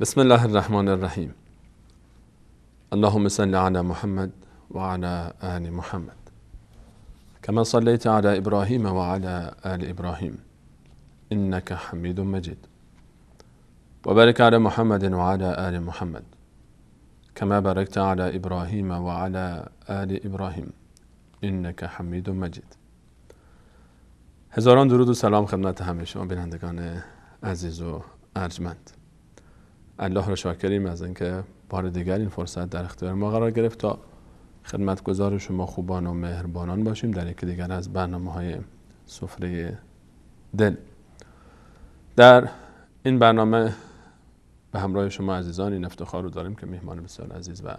بسم الله الرحمن الرحیم. اللهم صل علی محمد و علی آل محمد كما صليت على إبراهيم وعلى آل إبراهيم إنك حميد مجيد وبارك على محمد وعلى آل محمد كما باركت على إبراهيم وعلى آل إبراهيم إنك حميد مجيد. هزاران درود و سلام خدمت همه شما بینندگان عزیز و ارجمند. الله را شاکریم از اینکه بار دیگر این فرصت در اختیار ما قرار گرفت تا خدمتگزار شما خوبان و مهربانان باشیم در یکی دیگر از برنامه‌های سفره دل. در این برنامه به همراه شما عزیزان این افتخار رو داریم که مهمان بسیار عزیز و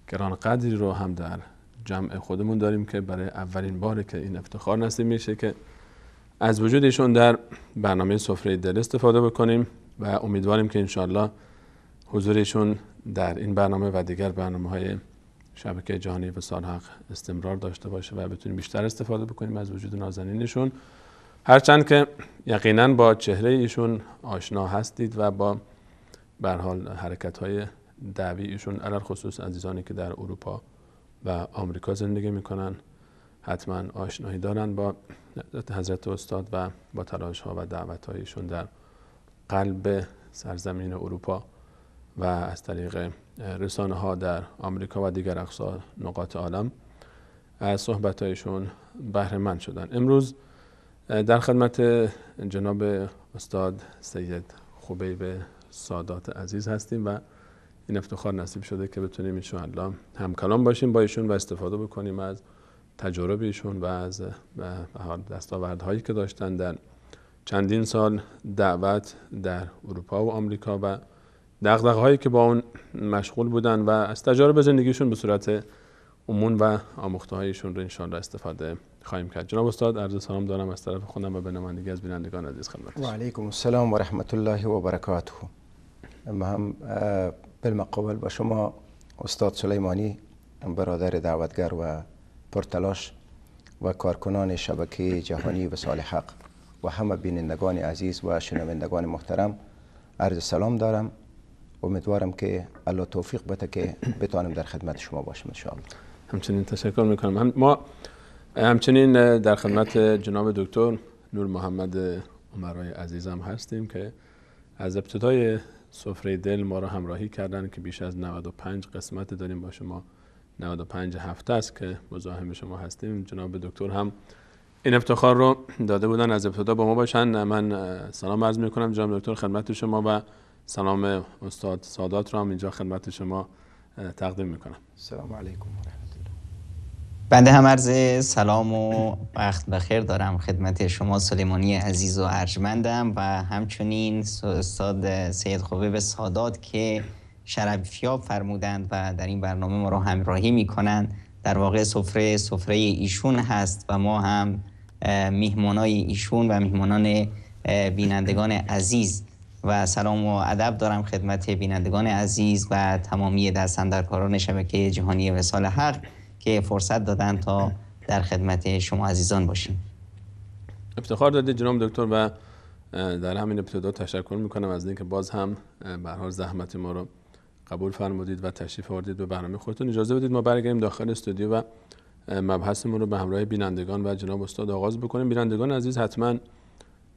گرانقدری رو هم در جمع خودمون داریم که برای اولین باره که این افتخار نصیب میشه که از وجودشون در برنامه سفره دل استفاده بکنیم و امیدواریم که انشالله حضورشون در این برنامه و دیگر برنامه‌های شبکه جهانی وصال حق استمرار داشته باشه و بتونیم بیشتر استفاده بکنیم از وجود نازنینشون. هرچند که یقینا با چهره ایشون آشنا هستید و با به هر حال حرکت‌های دعوی ایشون، علی الخصوص عزیزانی که در اروپا و آمریکا زندگی میکنن حتما آشنایی دارن با حضرت استاد و با تلاش‌ها و دعوت‌های ایشون در قلب سرزمین اروپا و از طریق رسانه ها در آمریکا و دیگر اقصا نقاط عالم از صحبت‌هایشون بهره مند شدن. امروز در خدمت جناب استاد سید خبیب سادات عزیز هستیم و این افتخار نصیب شده که بتونیم انشاءالله همکلام باشیم با ایشون و استفاده بکنیم از تجارب ایشون و از دستاوردهایی که داشتن در چندین سال دعوت در اروپا و آمریکا و دغدغه‌هایی که با اون مشغول بودن و از تجارب زندگیشون به صورت عموم و آموخته‌هایشون رو انشاءالله استفاده خواهیم کرد. جناب استاد عرض سلام دارم از طرف خودم و به نمایندگی از بینندگان عزیز خدمت و علیکم السلام و رحمت الله و برکاته. ما هم بالمقابل با شما استاد سلیمانی، برادر دعوتگر و پرتلاش و کارکنان شبکه جهانی وصال حق و همه بینندگان عزیز و شنوندگان محترم عرض سلام دارم. امیدوارم که الله توفیق بده که بتانم در خدمت شما باشم انشاءالله. همچنین تشکر میکنم. ما همچنین در خدمت جناب دکتر نور محمد عمرای عزیزم هستیم که از ابتدای سفره دل ما را همراهی کردن که بیش از 95 قسمت داریم با شما، 95 هفته است که مزاحم شما هستیم. جناب دکتر هم این افتخار رو داده بودن از ابتدا با ما باشن. من سلام عرض میکنم جناب دکتر خدمت شما و سلام استاد سادات رو هم اینجا خدمت شما تقدیم میکنم. السلام علیکم و رحمت الله. بنده هم عرض سلام و وقت بخیر دارم خدمت شما سلیمانی عزیز و ارجمندم و همچنین استاد سید خبیب سادات که شرفیاب فرمودند و در این برنامه ما رو همراهی میکنند. در واقع سفره ایشون هست و ما هم میهمانای ایشون و میهمانان بینندگان عزیز و سلام و ادب دارم خدمت بینندگان عزیز و تمامی دست‌اندرکاران شبکه جهانی وصال حق که فرصت دادن تا در خدمت شما عزیزان باشیم. افتخار دادید جناب دکتر و در همین ابتدا تشکر میکنم از اینکه باز هم به هر حال زحمت ما رو قبول فرمودید و تشریف آوردید به برنامه خودتون. اجازه بدید ما برگردیم داخل استودیو و مبحثمون رو به همراه بینندگان و جناب استاد آغاز بکنیم. بینندگان عزیز، حتما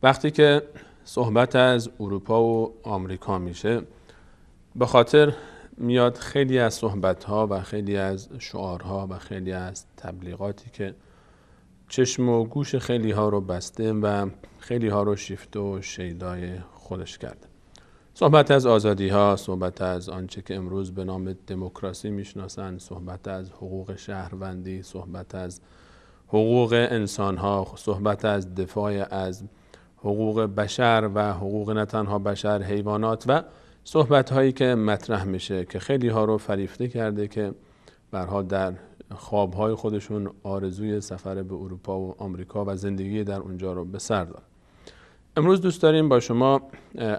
وقتی که صحبت از اروپا و آمریکا میشه به خاطر میاد خیلی از صحبت‌ها و خیلی از شعارها و خیلی از تبلیغاتی که چشم و گوش خیلی ها رو بسته و خیلی ها رو شیفت و شیدای خودش کرده. صحبت از آزادی ها، صحبت از آنچه که امروز به نام دموکراسی میشناسن، صحبت از حقوق شهروندی، صحبت از حقوق انسان ها، صحبت از دفاع از حقوق بشر و حقوق نه تنها بشر، حیوانات و صحبت هایی که مطرح میشه که خیلی ها رو فریفته کرده که به هر حال در خواب های خودشون آرزوی سفر به اروپا و آمریکا و زندگی در اونجا رو به سر دارن. امروز دوست داریم با شما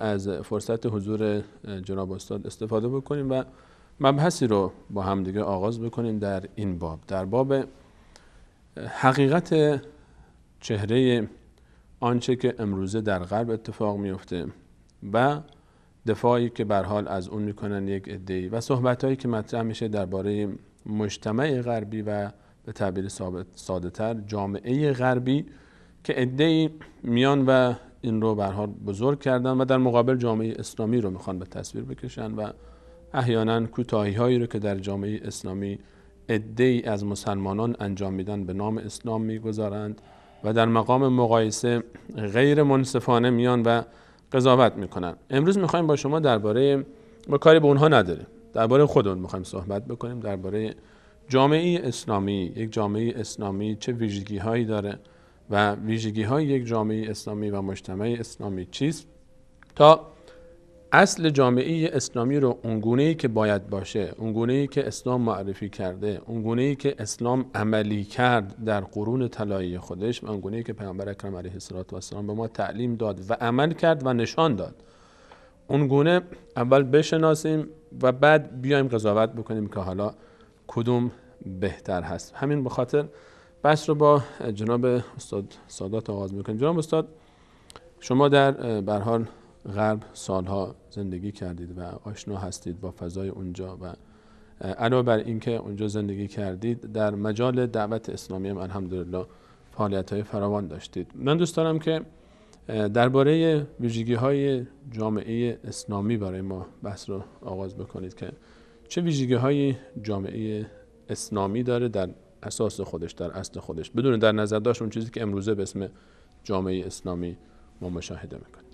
از فرصت حضور جناب استاد استفاده بکنیم و مبحثی رو با هم دیگه آغاز بکنیم در این باب، در باب حقیقت چهره آنچه که امروزه در غرب اتفاق میفته و دفاعی که به هر حال از اون میکنن یک عده‌ای و صحبت‌هایی که مطرح میشه درباره مجتمع غربی و به تعبیر ساده‌تر جامعه غربی که عده‌ای میان و این رو به هر حال بزرگ کردن و در مقابل جامعه اسلامی رو میخوان به تصویر بکشن و احیانا کوتاهی‌هایی رو که در جامعه اسلامی عده‌ای از مسلمانان انجام میدن به نام اسلام میگذارند و در مقام مقایسه غیر منصفانه میان و قضاوت میکنن. امروز میخوایم با شما درباره، ما کاری به اونها نداریم، درباره خودمون میخوایم صحبت بکنیم، درباره جامعه اسلامی. یک جامعه اسلامی چه ویژگی هایی داره و ویژگی های یک جامعه اسلامی و مجتمع اسلامی چیست تا اصل جامعه اسلامی رو اونگونه‌ای که باید باشه، اونگونه‌ای که اسلام معرفی کرده، اونگونه‌ای که اسلام عملی کرد در قرون طلایی خودش و اونگونه‌ای که پیامبر اکرم علیه الصلاة والسلام به ما تعلیم داد و عمل کرد و نشان داد، اونگونه اول بشناسیم و بعد بیایم قضاوت بکنیم که حالا کدوم بهتر هست. همین به خاطر بحث رو با جناب استاد سادات آغاز میکنیم. جناب استاد، شما در به هر حال غرب سالها زندگی کردید و آشنا هستید با فضای اونجا و علاوه بر اینکه اونجا زندگی کردید در مجال دعوت اسلامی هم الحمدلله فعالیت‌های فراوان داشتید. من دوست دارم که درباره ویژگی‌های جامعه اسلامی برای ما بحث رو آغاز بکنید که چه ویژگی‌های جامعه اسلامی داره در اساس خودش، در اصل خودش، بدون در نظر داشت اون چیزی که امروزه به اسم جامعه اسلامی ما مشاهده میکنیم.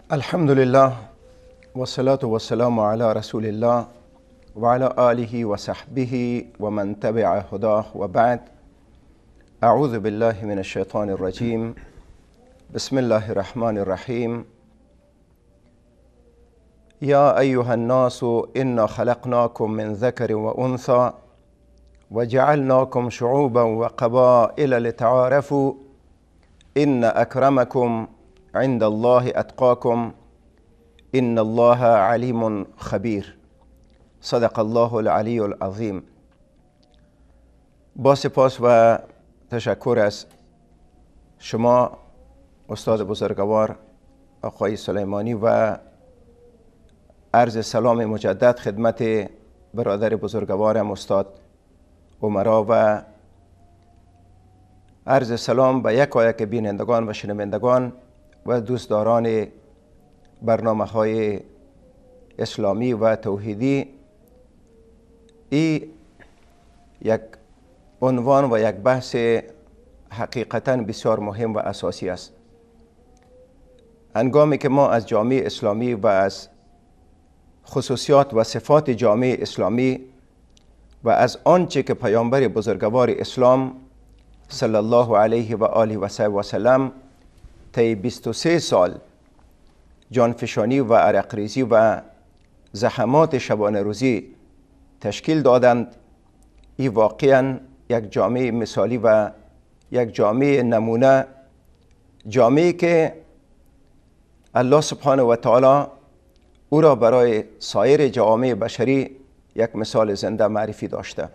الحمد لله والصلاة والسلام على رسول الله وعلى آله وصحبه ومن تبع هداه وبعد. اعوذ بالله من الشیطان الرجیم. بسم الله الرحمن الرحیم. یا ایها الناس انا خلقناکم من ذکر و انثی وجعلناکم شعوبا وقبائل لتعارفوا ان اکرمکم عند الله اتقاکم ان الله علیم خبیر. صدق الله العلی العظیم. با سپاس و تشکر از شما استاد بزرگوار آقای سلیمانی و عرض سلام مجدد خدمت برادر بزرگوارم استاد عمرا و عرض سلام به یکایک بینندگان و شنوندگان و دوستداران برنامه های اسلامی و توحیدی. ای یک عنوان و یک بحث حقیقتاً بسیار مهم و اساسی است. هنگامی که ما از جامعه اسلامی و از خصوصیات و صفات جامعه اسلامی و از آنچه که پیامبر بزرگوار اسلام صلی الله علیه و آله و سلم طی 23 سال جانفشانی و عرقریزی و زحمات شبانه روزی تشکیل دادند، ای واقعا یک جامعه مثالی و یک جامعه نمونه، جامعه که الله سبحانه و تعالی او را برای سایر جوامع بشری یک مثال زنده معرفی داشته.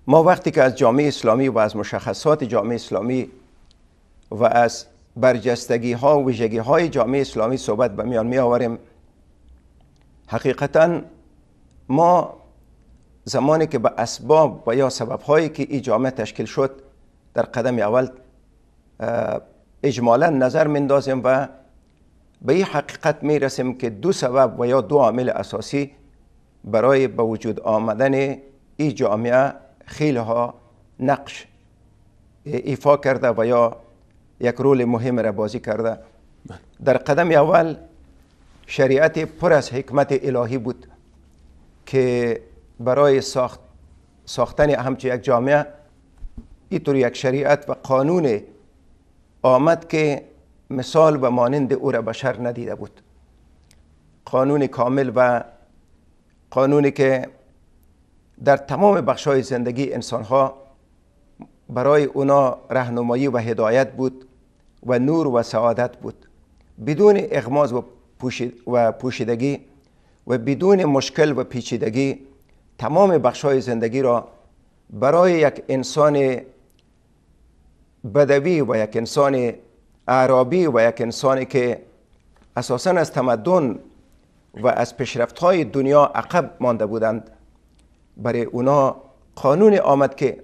ما وقتی که از جامعه اسلامی و از مشخصات جامعه اسلامی و از برجستگی ها و ویژگی های جامعه اسلامی صحبت به میان می آوریم، حقیقتا ما زمانی که به اسباب و یا سبب هایی که این جامعه تشکیل شد در قدم اول اجمالا نظر میندازیم و به این حقیقت میرسیم که دو سبب و یا دو عامل اساسی برای به وجود آمدن این جامعه خیلی ها نقش ایفا کرده و یا یک رول مهم را بازی کرده. در قدم اول شریعت پر از حکمت الهی بود که برای ساختن همچه یک جامعه اینطور یک شریعت و قانون آمد که مثال و مانند او را بشر ندیده بود. قانون کامل و قانونی که در تمام بخش‌های زندگی انسان‌ها برای اونا راهنمایی و هدایت بود و نور و سعادت بود، بدون اغماض و پوشیدگی و بدون مشکل و پیچیدگی تمام بخش‌های زندگی را برای یک انسان بدوی و یک انسان اعرابی و یک انسانی که اساساً از تمدن و از پیشرفت‌های دنیا عقب مانده بودند، برای اونا قانون آمد که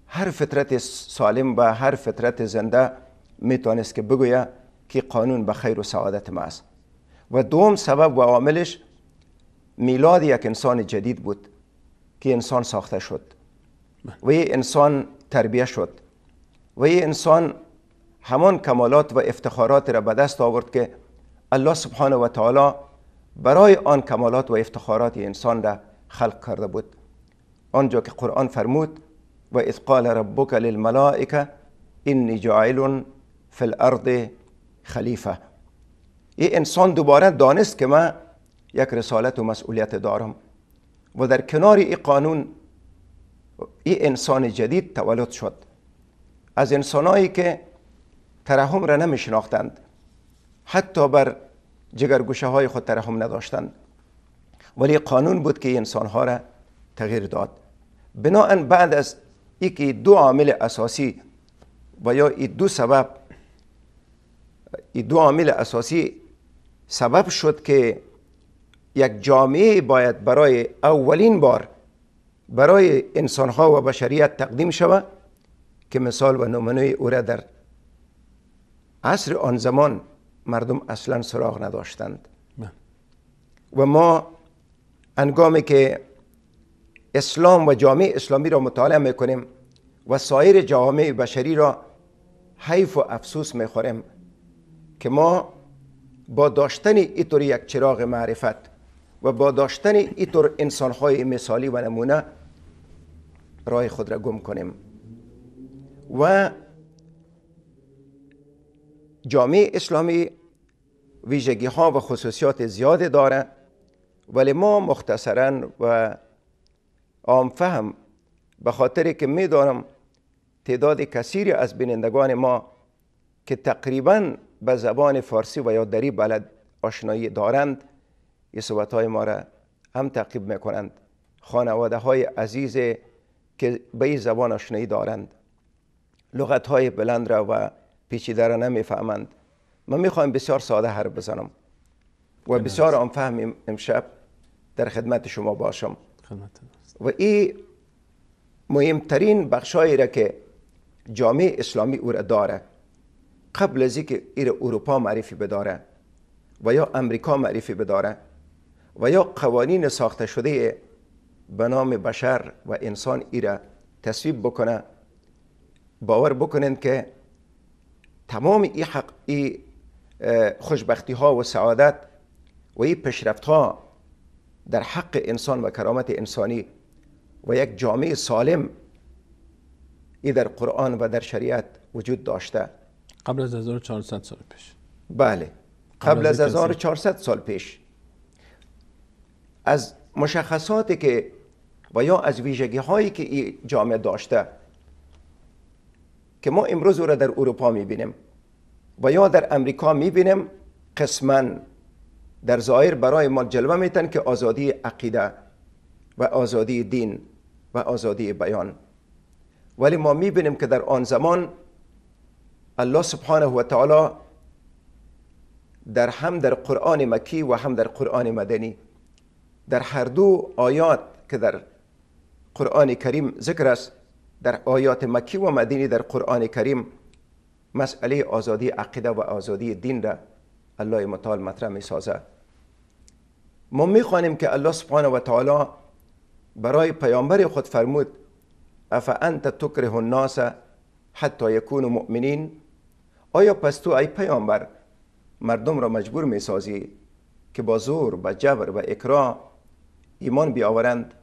هر فطرت سالم و هر فطرت زنده میتونست که بگویه که قانون به خیر و سعادت ما است. و دوم سبب و عاملش میلاد یک انسان جدید بود که انسان ساخته شد و یه انسان تربیه شد و یه انسان همان کمالات و افتخارات را به دست آورد که الله سبحانه و تعالی برای آن کمالات و افتخارات انسان را خلق کرده بود. آنجا که قرآن فرمود و اذ قال ربک للملائکه انی جاعل فی الارض خلیفه. این انسان دوباره دانست که من یک رسالت و مسئولیت دارم و در کنار این قانون این انسان جدید تولد شد، از انسانهایی که ترحم را نمی شناختند، حتی بر جگرگوشه های خود ترحم نداشتند، ولی قانون بود که این انسانها را تغییر داد. بناهن بعد از اینکه دو عامل اساسی و یا این دو سبب، این دو عامل اساسی سبب شد که یک جامعه باید برای اولین بار برای انسانها و بشریت تقدیم شود که مثال و نمونه او را در عصر آن زمان مردم اصلا سراغ نداشتند. و ما هنگامی که اسلام و جامعه اسلامی را مطالعه میکنیم و سایر جامعه بشری را حیف و افسوس میخوریم که ما با داشتن اینطور یک چراغ معرفت و با داشتن اینطور انسانهای مثالی و نمونه راه خود را گم کنیم. و جامعه اسلامی ویژگی ها و خصوصیات زیاد داره، ولی ما مختصراً و عام فهم، به خاطر که میدانم تعداد کثیری از بینندگان ما که تقریباً به زبان فارسی و یا دری بلد آشنایی دارند، این صحبت های ما را هم تعقیب میکنند، خانواده های عزیز که به این زبان آشنایی دارند، لغت های بلند را و پیچیده را نمیفهمند. من میخوایم بسیار ساده حرف بزنم و بسیار عام فهم امشب در خدمت شما باشم. و این مهمترین بخشایی را که جامعه اسلامی او را داره، قبل از اینکه ایر اروپا معرفی بداره و یا امریکا معرفی بداره و یا قوانین ساخته شده به نام بشر و انسان ایره تصویب بکنه، باور بکنند که تمام ای حق، ای خوشبختی ها و سعادت و ای پیشرفت ها در حق انسان و کرامت انسانی و یک جامعه سالم ای در قرآن و در شریعت وجود داشته. قبل از 1400 سال پیش. بله، قبل از 1400 سال پیش. از مشخصاتی که و یا از ویژگی هایی که این جامعه داشته که ما امروز او را در اروپا میبینیم و یا در امریکا میبینیم، قسما در ظاهر برای ما جلوه میتن که آزادی عقیده و آزادی دین و آزادی بیان، ولی ما میبینیم که در آن زمان الله سبحانه و تعالی در هم در قرآن مکی و هم در قرآن مدنی، در هر دو آیات که در قرآن کریم ذکر است، در آیات مکی و مدنی در قرآن کریم مسئله آزادی عقیده و آزادی دین را الله متعال مطرح می سازد. ما می خوانیم که الله سبحانه و تعالی برای پیامبر خود فرمود افانت تکره الناس حتی یکونوا مؤمنین، آیا پس تو ای پیامبر مردم را مجبور می سازی که با زور، با جبر و اکراه ایمان بیاورند؟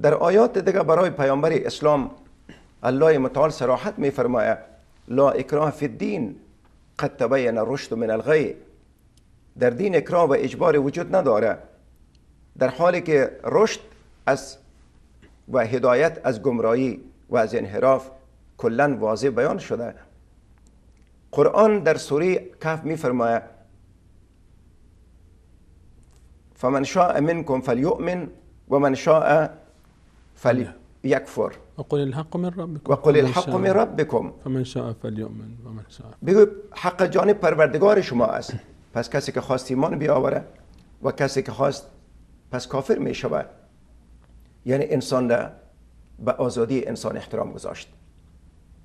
در آیات دیگه برای پیامبر اسلام الله متعال صراحت می فرماید لا اکراه فی الدین قد تبین الرشد من الغی. در دین اکراه و اجبار وجود نداره، در حالی که رشد از و هدایت از گمراهی و از انحراف کلا واضح بیان شده. قرآن در سوره کهف می فرماید فمن شاء منکم فلیؤمن و من شاء فلیکفر وقل الحق من ربکم وقل الحق من ربکم فمن شاء فلیؤمن ومن شاء. بگو حق جانب پروردگار شما است، پس کسی که خواست ایمان بیاوره و کسی که خواست پس کافر می شود. یعنی انسان را به آزادی انسان احترام گذاشت.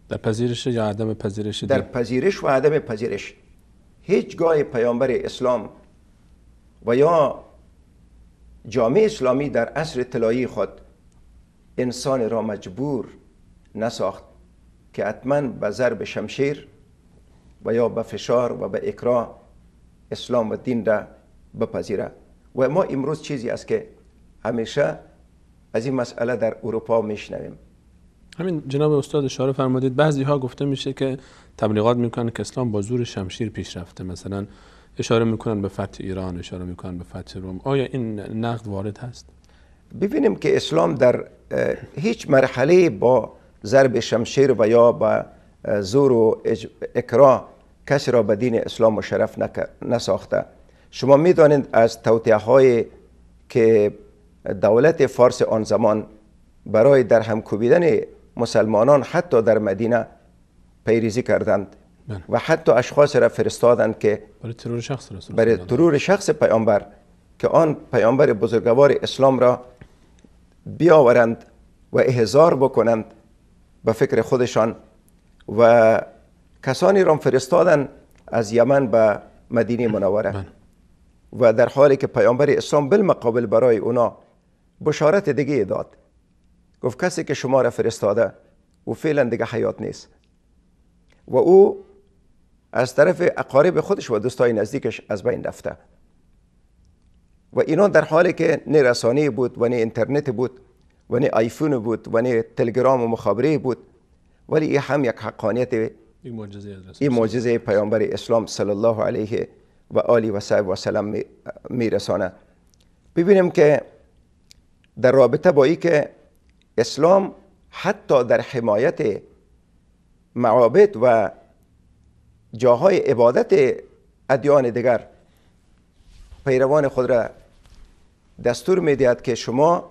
در پذیرش یا عدم پذیرش؟ در پذیرش و عدم پذیرش. هیچگاه پیامبر اسلام و یا جامعه اسلامی در عصر طلایی خود انسان را مجبور نساخت که حتما به ضرب شمشیر و یا به فشار و به اکراه اسلام و دین را بپذیره. و ما امروز چیزی است که همیشه از این مسئله در اروپا میشنویم. همین جناب استاد اشاره فرمودید، بعضی ها گفته میشه که تبلیغات میکنن که اسلام با زور شمشیر پیش رفته، مثلا اشاره میکنن به فتح ایران، اشاره میکنن به فتح روم. آیا این نقد وارد هست؟ ببینیم که اسلام در هیچ مرحله با ضرب شمشیر و یا با زور و اکراه کسی را به دین اسلام مشرف نساخته. شما میدانید از توطئه های که دولت فارس آن زمان برای در هم کوبیدن مسلمانان حتی در مدینه پیریزی کردند و حتی اشخاص را فرستادند که برای ترور شخص رسول، برای ترور شخص پیامبر، که آن پیامبر بزرگوار اسلام را بیاورند و احضار بکنند به فکر خودشان، و کسانی را فرستادند از یمن به مدینه منوره. و در حالی که پیامبر اسلام بالمقابل برای اونا بشارت دیگه داد، گفت کسی که شما را فرستاده او فعلا دیگه حیات نیست و او از طرف اقارب خودش و دوستای نزدیکش از بین رفته. و اینا در حالی که نه رسانه بود و نه اینترنت بود و نه آیفون بود و نه تلگرام و مخابره بود، ولی این هم یک حقانیت، این معجزه پیامبر اسلام صلی الله علیه و آله و صحبه و سلم میرسانه. ببینیم که در رابطه با این که اسلام حتی در حمایت معابد و جاهای عبادت ادیان دیگر پیروان خود را دستور میدهد که شما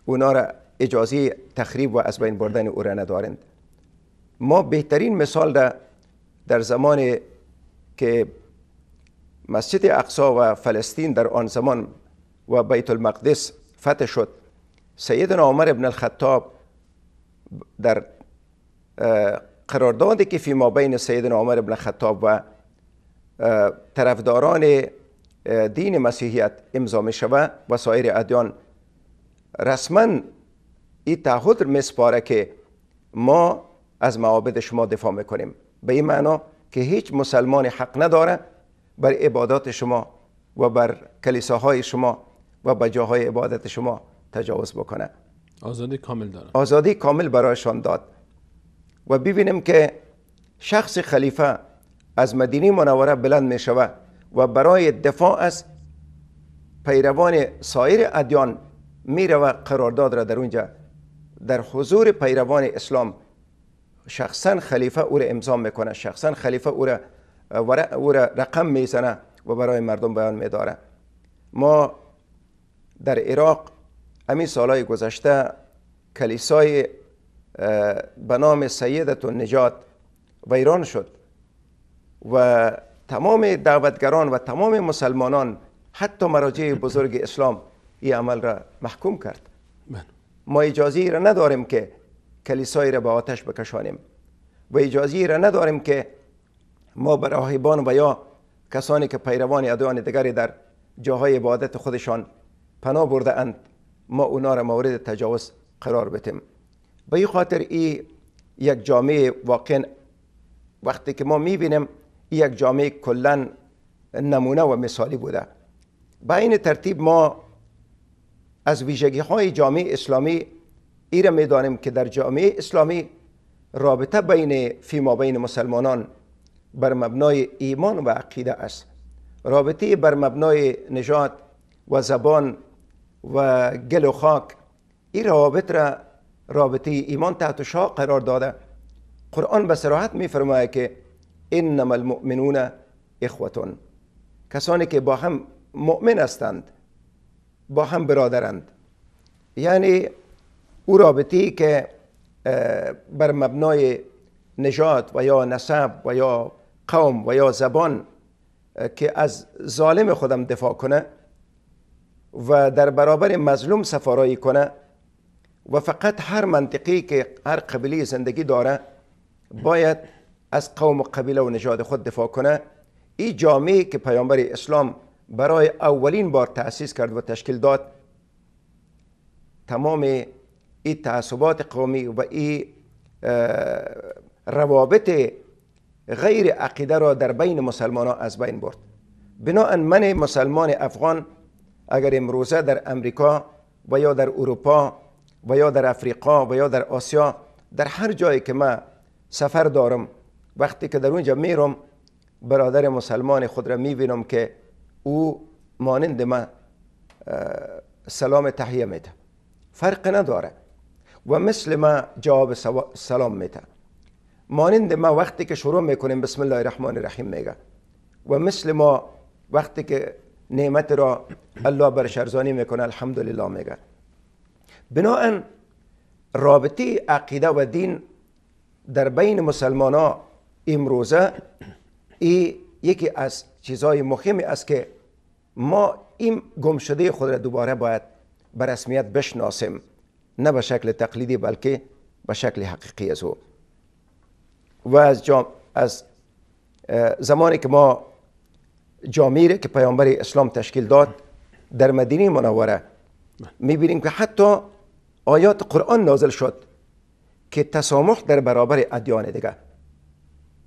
اونا را اجازه تخریب و از بین بردن او را ندارند. ما بهترین مثال را در زمان که مسجد اقصا و فلسطین در آن زمان و بیت المقدس فتح شد، سیدنا عمر ابن الخطاب در قراردادی که فیما بین سیدنا عمر ابن الخطاب و طرفداران دین مسیحیت امضا می شود و سایر ادیان، رسما این تعهد میسپاره که ما از معابد شما دفاع میکنیم، به این معنا که هیچ مسلمان حق نداره بر عبادات شما و بر کلیساهای شما و به جاهای عبادت شما تجاوز بکنه. آزادی کامل داره، آزادی کامل برایشان داد. و ببینیم که شخص خلیفه از مدینه منوره بلند می شود و برای دفاع از پیروان سایر ادیان می رود، قرارداد را در اونجا در حضور پیروان اسلام شخصا خلیفه او را امضا میکنه، شخصا خلیفه او را رقم میزنه و برای مردم بیان میداره. ما در عراق همین سالهای گذشته کلیسای به نام سیدت النجات ویران شد و تمام دعوتگران و تمام مسلمانان حتی مراجع بزرگ اسلام این عمل را محکوم کرد. ما اجازه را نداریم که کلیسای را به آتش بکشانیم و اجازه را نداریم که ما به راهبان و یا کسانی که پیروان ادیان دیگری در جاهای عبادت خودشان پناه برده اند ما اونا را مورد تجاوز قرار بدیم. به این خاطر این یک جامعه واقعا وقتی که ما میبینیم یک جامعه کلا نمونه و مثالی بوده. به این ترتیب ما از ویژگی های جامعه اسلامی ای را میدانیم که در جامعه اسلامی رابطه بین فیما بین مسلمانان بر مبنای ایمان و عقیده است. رابطه بر مبنای نژاد و زبان و گل و خاک، این روابط را رابطه ایمان تحت شعاع قرار داده. قرآن به صراحت می‌فرماید که انما المؤمنون اخوتون، کسانی که با هم مؤمن هستند با هم برادرند. یعنی او رابطه‌ای که بر مبنای نژاد و یا نسب و یا قوم و یا زبان که از ظالم خودم دفاع کنه و در برابر مظلوم سفارایی کنه و فقط هر منطقی که هر قبیله زندگی داره باید از قوم و قبیله و نژاد خود دفاع کنه، این جامعه که پیامبر اسلام برای اولین بار تأسیس کرد و تشکیل داد، تمام این تعصبات قومی و این روابط غیر عقیده را در بین مسلمان ها از بین برد. بناءً من مسلمان افغان اگر امروزه در امریکا و یا در اروپا و یا در افریقا و یا در آسیا، در هر جایی که من سفر دارم، وقتی که در اونجا میرم برادر مسلمان خود را میبینم که او مانند من سلام تحیه میده، فرق نداره، و مثل ما جواب سلام میده، مانند ما وقتی که شروع میکنیم بسم الله الرحمن الرحیم میگه، و مثل ما وقتی که نعمت را الله برش ارزانی میکنه الحمدلله میگه. بناهن رابطه عقیده و دین در بین مسلمان ها امروزه ای یکی از چیزهای مهمی است که ما این گم شده خود را دوباره باید به رسمیت بشناسیم، نه به شکل تقلیدی بلکه به شکل حقیقی از او. و از زمانی که ما جامعه که پیامبر اسلام تشکیل داد در مدینه منوره میبینیم که حتی آیات قرآن نازل شد که تسامح در برابر ادیان دیگه،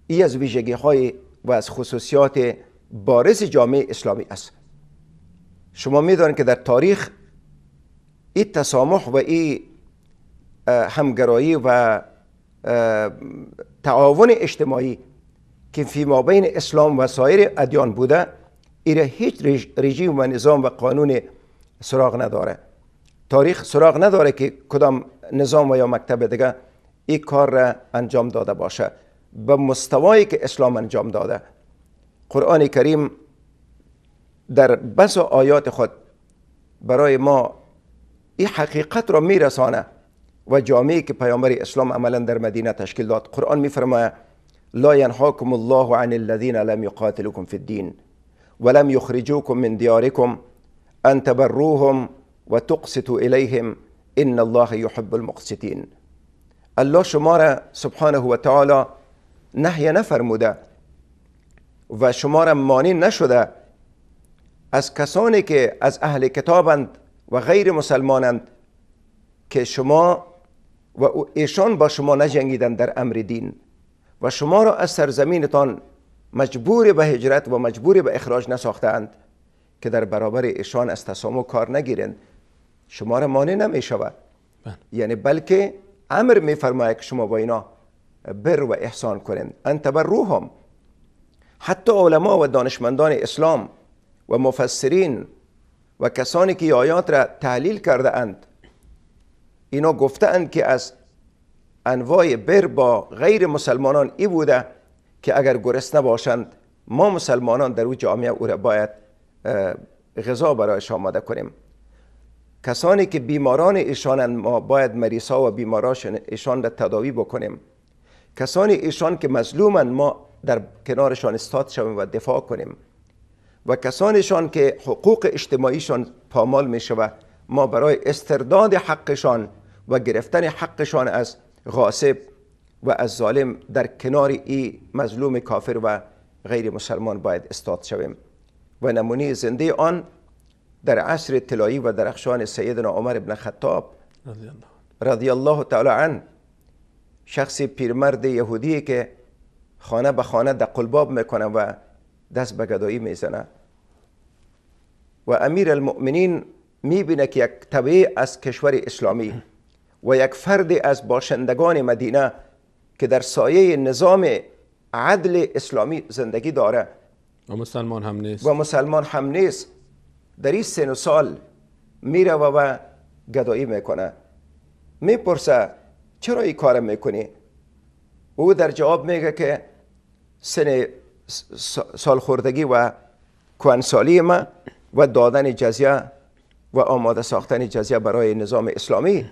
ای از ویژگی های و از خصوصیات بارز جامعه اسلامی است. شما میدانید که در تاریخ این تسامح و این همگرایی و تعاون اجتماعی که فی ما بین اسلام و سایر ادیان بوده، ایره هیچ رژیم و نظام و قانون سراغ نداره. تاریخ سراغ نداره که کدام نظام و یا مکتب دیگه این کار را انجام داده باشه به مستوایی که اسلام انجام داده. قرآن کریم در بس آیات خود برای ما این حقیقت را میرسانه و جامعه که پیامبر اسلام عملا در مدینه تشکیل داد. قرآن میفرماید لا ينهاكم الله عن الذين لم يقاتلوكم في الدين ولم يخرجوكم من دياركم أن تبروهم وتقسطوا إليهم إن الله يحب المقسطين. الله شما را سبحانه و تعالی نهی نفرموده و شما را مانع نشده از کسانی که از اهل کتابند و غیر مسلمانند که شما و ایشان با شما نجنگیدند در امر دین و شما را از سرزمینتان مجبور به هجرت و مجبور به اخراج نساختند که در برابر ایشان از تسامح کار نگیرند، شما را مانع نمی شود. یعنی بلکه امر می فرماید که شما با اینا بر و احسان کنند، ان تبروهم. حتی علما و دانشمندان اسلام و مفسرین و کسانی که آیات را تحلیل کرده اند، اینا گفته اند که از انواع بر با غیر مسلمانان ای بوده که اگر گرسنه باشند ما مسلمانان در او جامعه او را باید غذا برایش آماده کنیم. کسانی که بیماران ایشانند ما باید مریضا و بیماران ایشان را تداوی بکنیم. کسانی ایشان که مظلومند ما در کنارشان استاد شویم و دفاع کنیم. و کسانشان که حقوق اجتماعیشان پامال می شود ما برای استرداد حقشان و گرفتن حقشان از غاصب و از ظالم در کنار ای مظلوم کافر و غیر مسلمان باید استاد شویم. و نمونه زنده آن در عصر طلایی و درخشان سیدنا عمر بن خطاب رضی الله تعالی عنه، شخصی پیرمرد یهودی که خانه به خانه دق الباب میکنه و دست به گدایی میزنه و امیر المؤمنین میبینه که یک تبعه از کشور اسلامی و یک فرد از باشندگان مدینه که در سایه نظام عدل اسلامی زندگی داره و مسلمان هم نیست در این سن و سال میره و گدایی میکنه. میپرسه چرا این کار میکنی؟ او در جواب میگه که سن سالخوردگی و کهنسالی ما و دادن جزیه و آماده ساختن جزیه برای نظام اسلامی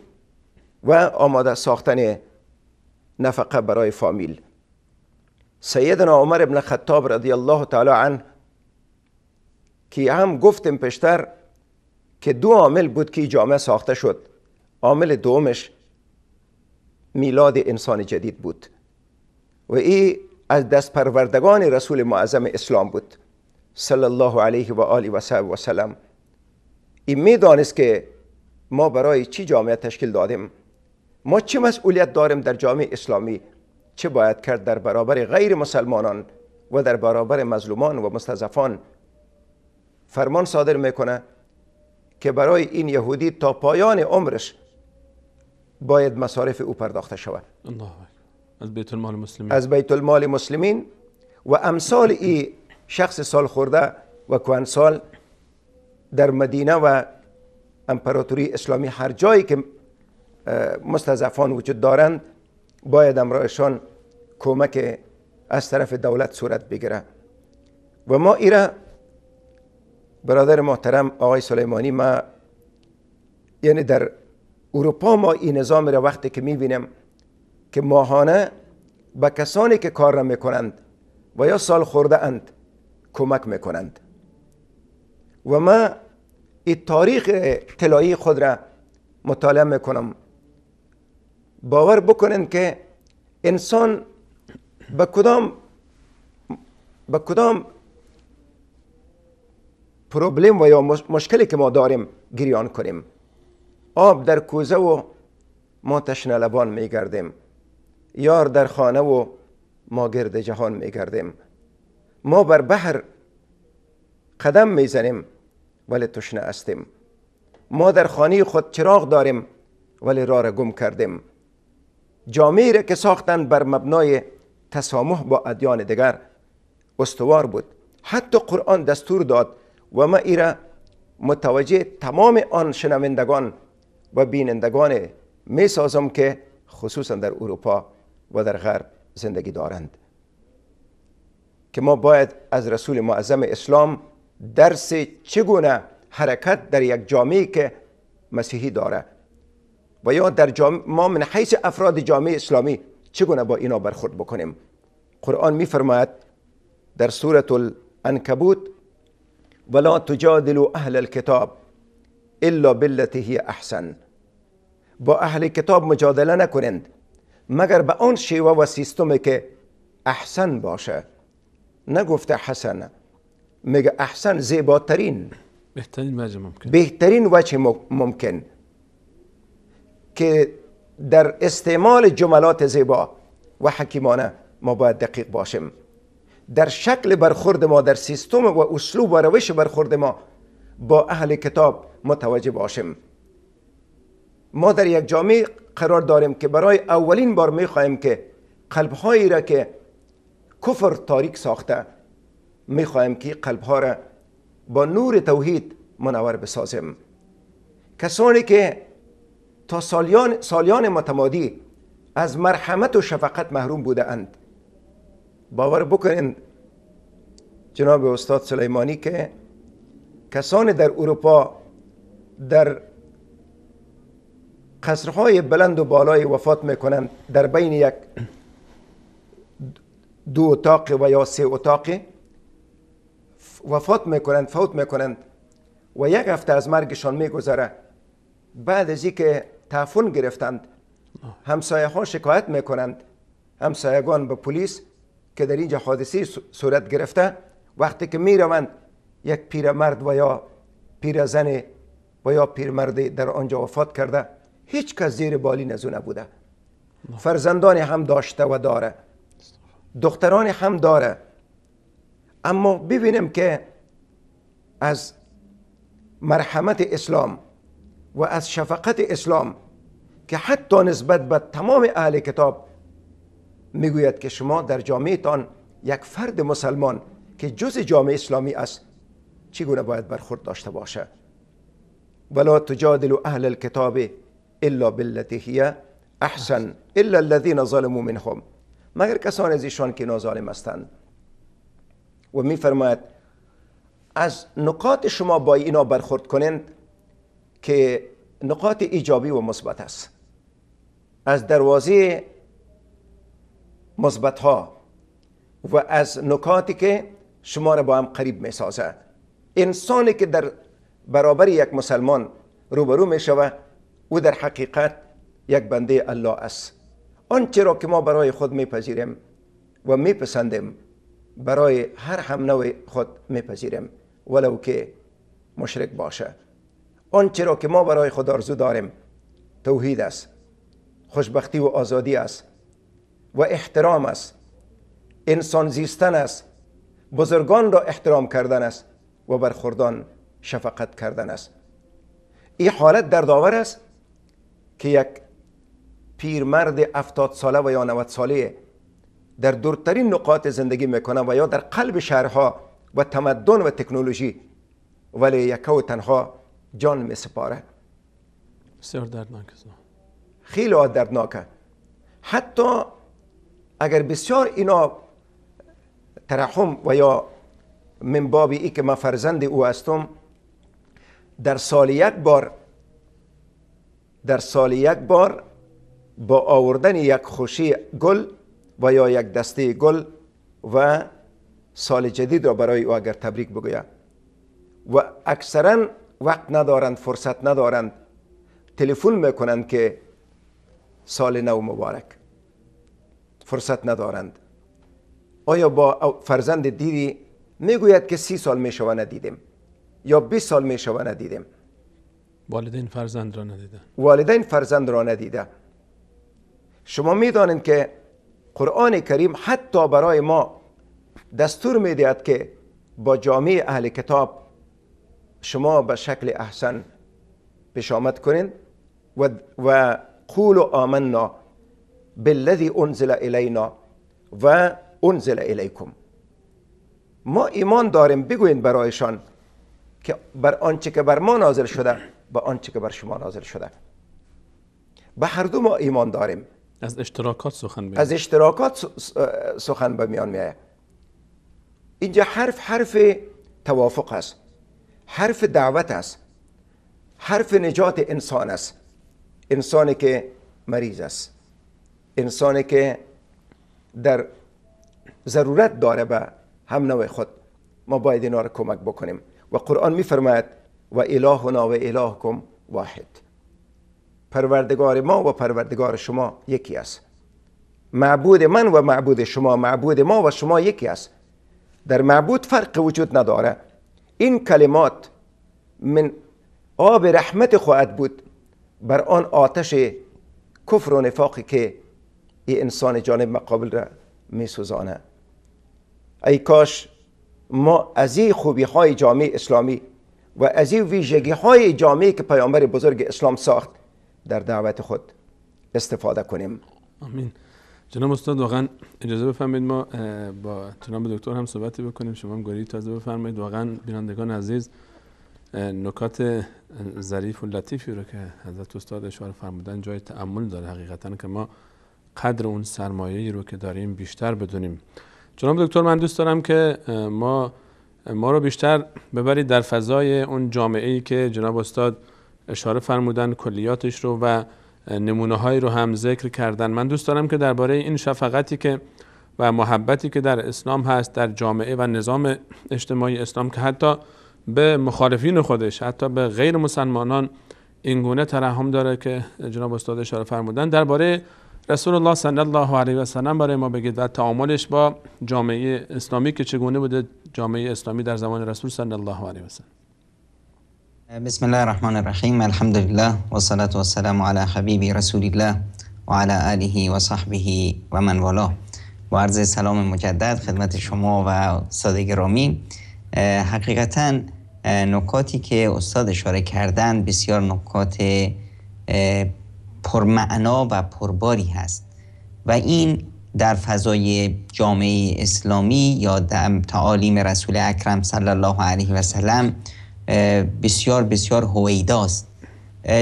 و آماده ساختن نفقه برای فامیل. سیدنا عمر بن خطاب رضی الله تعالی عنه که هم گفتم پیشتر که دو عامل بود که جامعه ساخته شد. عامل دومش میلاد انسان جدید بود و ای از دست پروردگان رسول معظم اسلام بود صلی الله علیه و آله و صحبه و سلم. این میدانست که ما برای چی جامعه تشکیل دادیم، ما چه مسئولیت داریم در جامعه اسلامی، چه باید کرد در برابر غیر مسلمانان و در برابر مظلومان و مستضعفان. فرمان صادر میکنه که برای این یهودی تا پایان عمرش باید مصارف او پرداخته شود. الله اکبر. از بیت المال مسلمین، از بیت المال مسلمین و امثال ای شخص سال خورده و کهنسال در مدینه و امپراتوری اسلامی هر جایی که مستضعفان وجود دارند باید امرایشان کمک از طرف دولت صورت بگیره. و ما ایره برادر محترم آقای سلیمانی، ما یعنی در اروپا ما این نظام را وقتی که میبینیم که ماهانه به کسانی که کار را میکنند و یا سال خورده اند کمک میکنند و ما این تاریخ طلایی خود را مطالعه میکنم. باور بکنند که انسان به کدام پروبلم و یا مشکلی که ما داریم گریان کنیم. آب در کوزه و ما تشنه لبان میگردیم، یار در خانه و ما گرد جهان میگردیم، ما بر بحر قدم میزنیم ولی تشنه هستیم، ما در خانه خود چراغ داریم ولی راه را گم کردیم. جامعه را که ساختند بر مبنای تسامح با ادیان دیگر استوار بود. حتی قرآن دستور داد و ما ایره متوجه تمام آن شنوندگان و بینندگان می سازم که خصوصا در اروپا و در غرب زندگی دارند، که ما باید از رسول معظم اسلام درس چگونه حرکت در یک جامعه که مسیحی داره و یا در جامعه ما من حیث افراد جامعه اسلامی چگونه با اینا برخورد بکنیم. قرآن میفرماید در سورة العنکبوت: ولا تجادلوا اهل الكتاب الا بالتي هي احسن. با اهل کتاب مجادله نکنند مگر به آن شیوه و سیستمی که احسن باشه. نگفته حسن، میگه احسن، زیباترین، بهترین وجه ممکن، بهترین وجه ممکن که در استعمال جملات زیبا و حکیمانه ما باید دقیق باشیم. در شکل برخورد ما، در سیستم و اسلوب و روش برخورد ما با اهل کتاب متوجه باشیم. ما در یک جامعه قرار داریم که برای اولین بار میخواهیم که قلبهایی را که کفر تاریک ساخته، میخواهیم که قلبها را با نور توحید منور بسازیم. کسانی که تا سالیان متمادی از مرحمت و شفقت محروم بوده اند، باور بکنین جناب استاد سلیمانی که کسانی در اروپا در قصرهای بلند و بالای وفات میکنند، در بین یک دو اتاق و یا سه اتاق وفات میکنند، فوت میکنند و یک هفته از مرگشان میگذره. بعد از اینکه تعفن گرفتند، همسایه ها شکایت میکنند، همسایگان به پلیس که در اینجا حادثه صورت گرفته. وقتی که میروند یک پیرمرد و یا پیرزن و یا پیرمرد در آنجا وفات کرده، هیچ کس زیر بالین از او نبوده. فرزندان هم داشته و داره، دختران هم داره، اما ببینیم که از مرحمت اسلام و از شفقت اسلام که حتی نسبت به تمام اهل کتاب میگوید که شما در جامعه تان یک فرد مسلمان که جز جامعه اسلامی است چگونه باید برخورد داشته باشه. ولا تجادلوا اهل الكتاب الا بالتي هي احسن الا الذين ظلموا منهم، مگر کسان از ایشان که ناظالم هستند. و میفرماید از نقاط شما با اینا برخورد کنند که نقاط ایجابی و مثبت است، از دروازه مثبت ها و از نکاتی که شما را با هم قریب می سازه. انسانی که در برابر یک مسلمان روبرو می شود، او در حقیقت یک بنده الله است. آنچه را که ما برای خود میپذیریم و میپسندیم، برای هر هم نوع خود میپذیریم، ولو که مشرک باشه. آنچه را که ما برای خود آرزو داریم توحید است، خوشبختی و آزادی است و احترام است، انسان زیستن است، بزرگان را احترام کردن است و بر خردان شفقت کردن است. این حالت دردآور است که یک پیرمرد 70 ساله و یا 90 ساله در دورترین نقاط زندگی میکنه و یا در قلب شهرها و تمدن و تکنولوژی، ولی یک و تنها جان میسپاره. بسیار دردناک است. خیلی دردناکه. حتی اگر بسیار اینا ترحم و یا من باب ای که من فرزند او هستم، در سال یک بار با آوردن یک خوشی گل و یا یک دسته گل و سال جدید را برای او اگر تبریک بگوید، و اکثرا وقت ندارند، فرصت ندارند، تلفن میکنند که سال نو مبارک، فرصت ندارند. آیا با فرزند دیدی؟ میگوید که 30 سال میشوه ندیدیم یا 20 سال میشوه ندیدیم. والدین فرزند را ندیده. والدین فرزند را ندیده. شما میدانید که قرآن کریم حتی برای ما دستور میدهد که با جامعه اهل کتاب شما به شکل احسن پیش آمد کنین و قولوا آمنا بالذی انزل الینا و انزل الیکم. ما ایمان داریم، بگوین برایشان که بر آنچه که بر ما نازل شده با آنچه که بر شما نازل شده، به هر دو ما ایمان داریم. از اشتراکات سخن میاد. از اشتراکات سخن به میان میآید. اینجا حرف توافق است، حرف دعوت است، حرف نجات انسان است. انسانی که مریض است، انسانی که در ضرورت داره به هم نوع خود، ما باید اینا را کمک بکنیم. و قرآن میفرماید و الهنا و الهکم واحد. پروردگار ما و پروردگار شما یکی است. معبود من و معبود شما، معبود ما و شما یکی است. در معبود فرق وجود نداره. این کلمات من آب رحمت خواهد بود بر آن آتش کفر و نفاقی که این انسان جانب مقابل را میسوزانه. ای کاش ما از این خوبی های جامعه اسلامی و از این ویژگی های جامعه که پیامبر بزرگ اسلام ساخت در دعوت خود استفاده کنیم. آمین. جناب استاد واقعا اجازه بفرمایید ما با جناب دکتر هم صحبتی بکنیم، شما هم گویی تازه بفرمایید. واقعا بینندگان عزیز نکات ظریف و لطیفی رو که حضرت استاد اشاره فرمودن جای تأمل داره حقیقتا، که ما قدر اون سرمایه‌ای رو که داریم بیشتر بدونیم. جناب دکتر من دوست دارم که ما رو بیشتر ببرید در فضای اون جامعه‌ای که جناب استاد اشاره فرمودن، کلیاتش رو و نمونه‌هایی رو هم ذکر کردن. من دوست دارم که درباره این شفقتی که و محبتی که در اسلام هست، در جامعه و نظام اجتماعی اسلام که حتی به مخالفین خودش، حتی به غیر مسلمانان اینگونه ترحم داره که جناب استاد اشاره فرمودن، درباره رسول الله صلی الله علیه و سلم برای ما بگید و تعاملش با جامعه اسلامی که چگونه بوده جامعه اسلامی در زمان رسول صلی الله علیه و سلم. بسم الله الرحمن الرحیم. الحمد لله و صلاة و السلام علی حبیب رسول الله و علی آله و صحبه و من والاه. و عرض سلام مجدد خدمت شما و استاد گرامی. حقیقتا نکاتی که استاد اشاره کردن بسیار نکات پرمعنا و پرباری هست و این در فضای جامعه اسلامی یا در تعالیم رسول اکرم صلی الله علیه و سلم بسیار بسیار هویداست.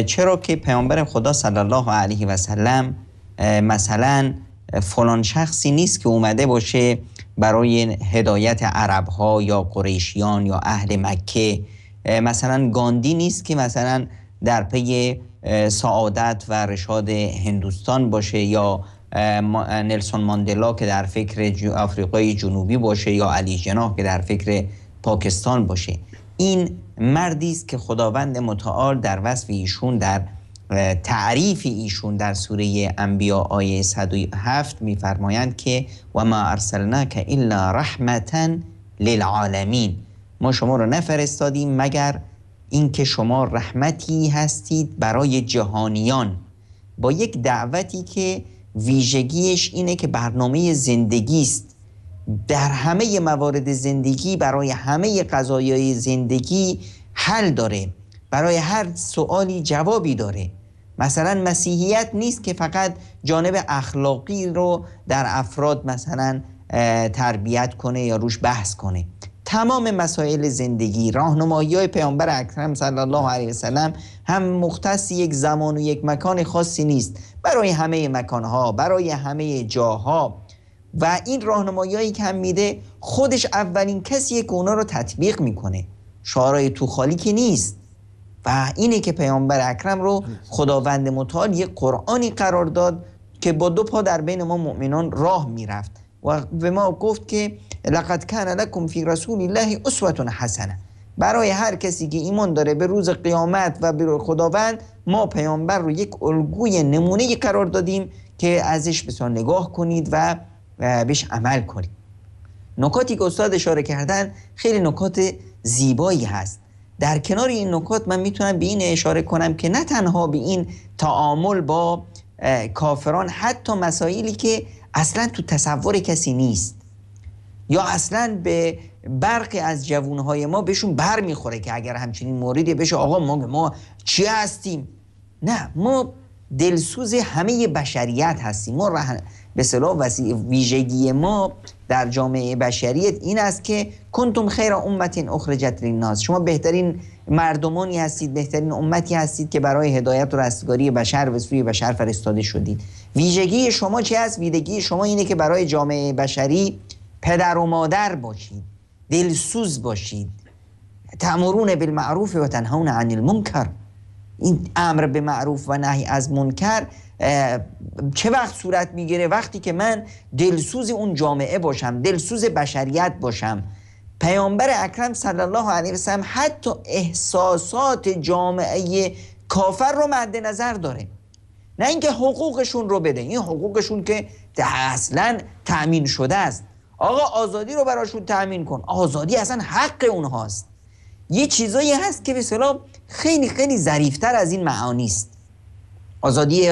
چرا که پیامبر خدا صلی الله علیه و سلم مثلا فلان شخصی نیست که اومده باشه برای هدایت عرب ها یا قریشیان یا اهل مکه. مثلا گاندی نیست که مثلا در پی سعادت و رشاد هندوستان باشه، یا نلسون ماندلا که در فکر آفریقای جنوبی باشه، یا علی جناح که در فکر پاکستان باشه. این مردی است که خداوند متعال در وصف ایشون، در تعریف ایشون در سوره انبیا آیه 107 میفرمایند که و ما ارسلناک الا رحمتا للعالمین، ما شما رو نفرستادیم مگر اینکه شما رحمتی هستید برای جهانیان، با یک دعوتی که ویژگیش اینه که برنامه زندگی است، در همه موارد زندگی، برای همه قضایای زندگی حل داره، برای هر سوالی جوابی داره. مثلا مسیحیت نیست که فقط جانب اخلاقی رو در افراد مثلا تربیت کنه یا روش بحث کنه. تمام مسائل زندگی، راهنمایی‌های پیامبر اکرم صلی الله علیه وسلم هم مختص یک زمان و یک مکان خاصی نیست، برای همه مکانها، برای همه جاها. و این راهنمایی‌هایی که هم میده، خودش اولین کسیه که اونا رو تطبیق میکنه، شعارهای تو خالی که نیست. و اینه که پیامبر اکرم رو خداوند متعال یک قرآنی قرار داد که با دو پا در بین ما مؤمنان راه میرفت و به ما گفت که لقد کان لکم فی رسول الله اسوة حسنه، برای هر کسی که ایمان داره به روز قیامت و به خداوند، ما پیامبر رو یک الگوی نمونه قرار دادیم که ازش بسیار نگاه کنید و بهش عمل کنید. نکاتی که استاد اشاره کردن خیلی نکات زیبایی هست. در کنار این نکات من میتونم به این اشاره کنم که نه تنها به این تعامل با کافران، حتی مسائلی که اصلا تو تصور کسی نیست یا اصلا به برخی از جوانهای ما بهشون بر میخوره که اگر همچنین موردی بشه آقا ما چی هستیم؟ نه، ما دلسوز همه بشریت هستیم. ما به اصطلاح ویژگی ما در جامعه بشریت این است که کنتم خیر امت اخرجت للناس، شما بهترین مردمانی هستید، بهترین امتی هستید که برای هدایت و رستگاری بشر و سوی بشر فرستاده شدید. ویژگی شما چی است؟ ویژگی شما اینه که برای جامعه بشری پدر و مادر باشید، دلسوز باشید، تأمرون بالمعروف و تنهون عن المنکر. این امر به معروف و نهی از منکر چه وقت صورت میگیره؟ وقتی که من دلسوز اون جامعه باشم، دلسوز بشریت باشم. پیامبر اکرم صلی الله علیه و سلم حتی احساسات جامعه کافر رو مد نظر داره، نه اینکه حقوقشون رو بده، این حقوقشون که اصلا تأمین شده است. آقا آزادی رو براشون تأمین کن، آزادی اصلا حق اونهاست. یه چیزایی هست که به اصطلاح خیلی خیلی ظریف‌تر از این معانی است. آزادی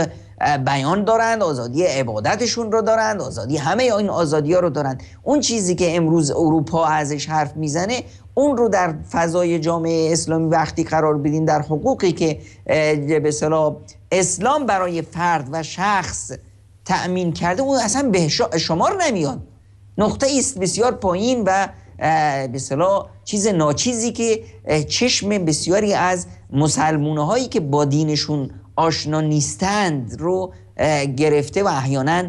بیان دارند، آزادی عبادتشون رو دارند، آزادی همه این آزادی‌ها رو دارند. اون چیزی که امروز اروپا ازش حرف میزنه، اون رو در فضای جامعه اسلامی وقتی قرار بدین، در حقوقی که به اصطلاح اسلام برای فرد و شخص تأمین کرده، اون اصلا به شمار نمیاد. نقطه است بسیار پایین و به اصطلاح چیز ناچیزی که چشم بسیاری از مسلمان‌هایی که با دینشون آشنا نیستند رو گرفته و احیانا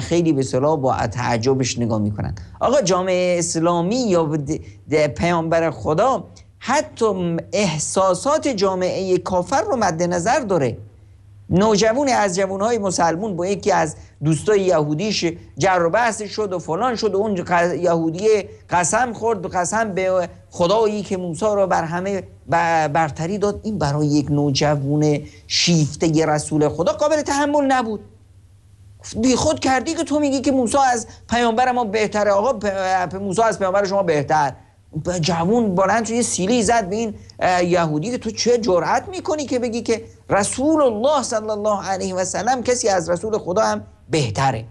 خیلی به اصطلاح با تعجبش نگاه میکنند. آقا جامعه اسلامی یا پیامبر خدا حتی احساسات جامعه کافر رو مد نظر داره. نوجوان از جوانهای مسلمون با یکی از دوستای یهودیش جر و بحث شد و فلان شد و اون یهودی قسم خورد، قسم به خدایی که موسی را بر همه برتری داد. این برای یک نوجوان شیفته رسول خدا قابل تحمل نبود. بی خود کردی که تو میگی که موسی از پیامبر ما بهتره، آقا موسی از پیامبر شما بهتر. جوون بلند یه سیلی زد به این یهودی که تو چه جرأت میکنی که بگی که رسول الله صلی الله علیه و سلم کسی از رسول خدا هم بهتره.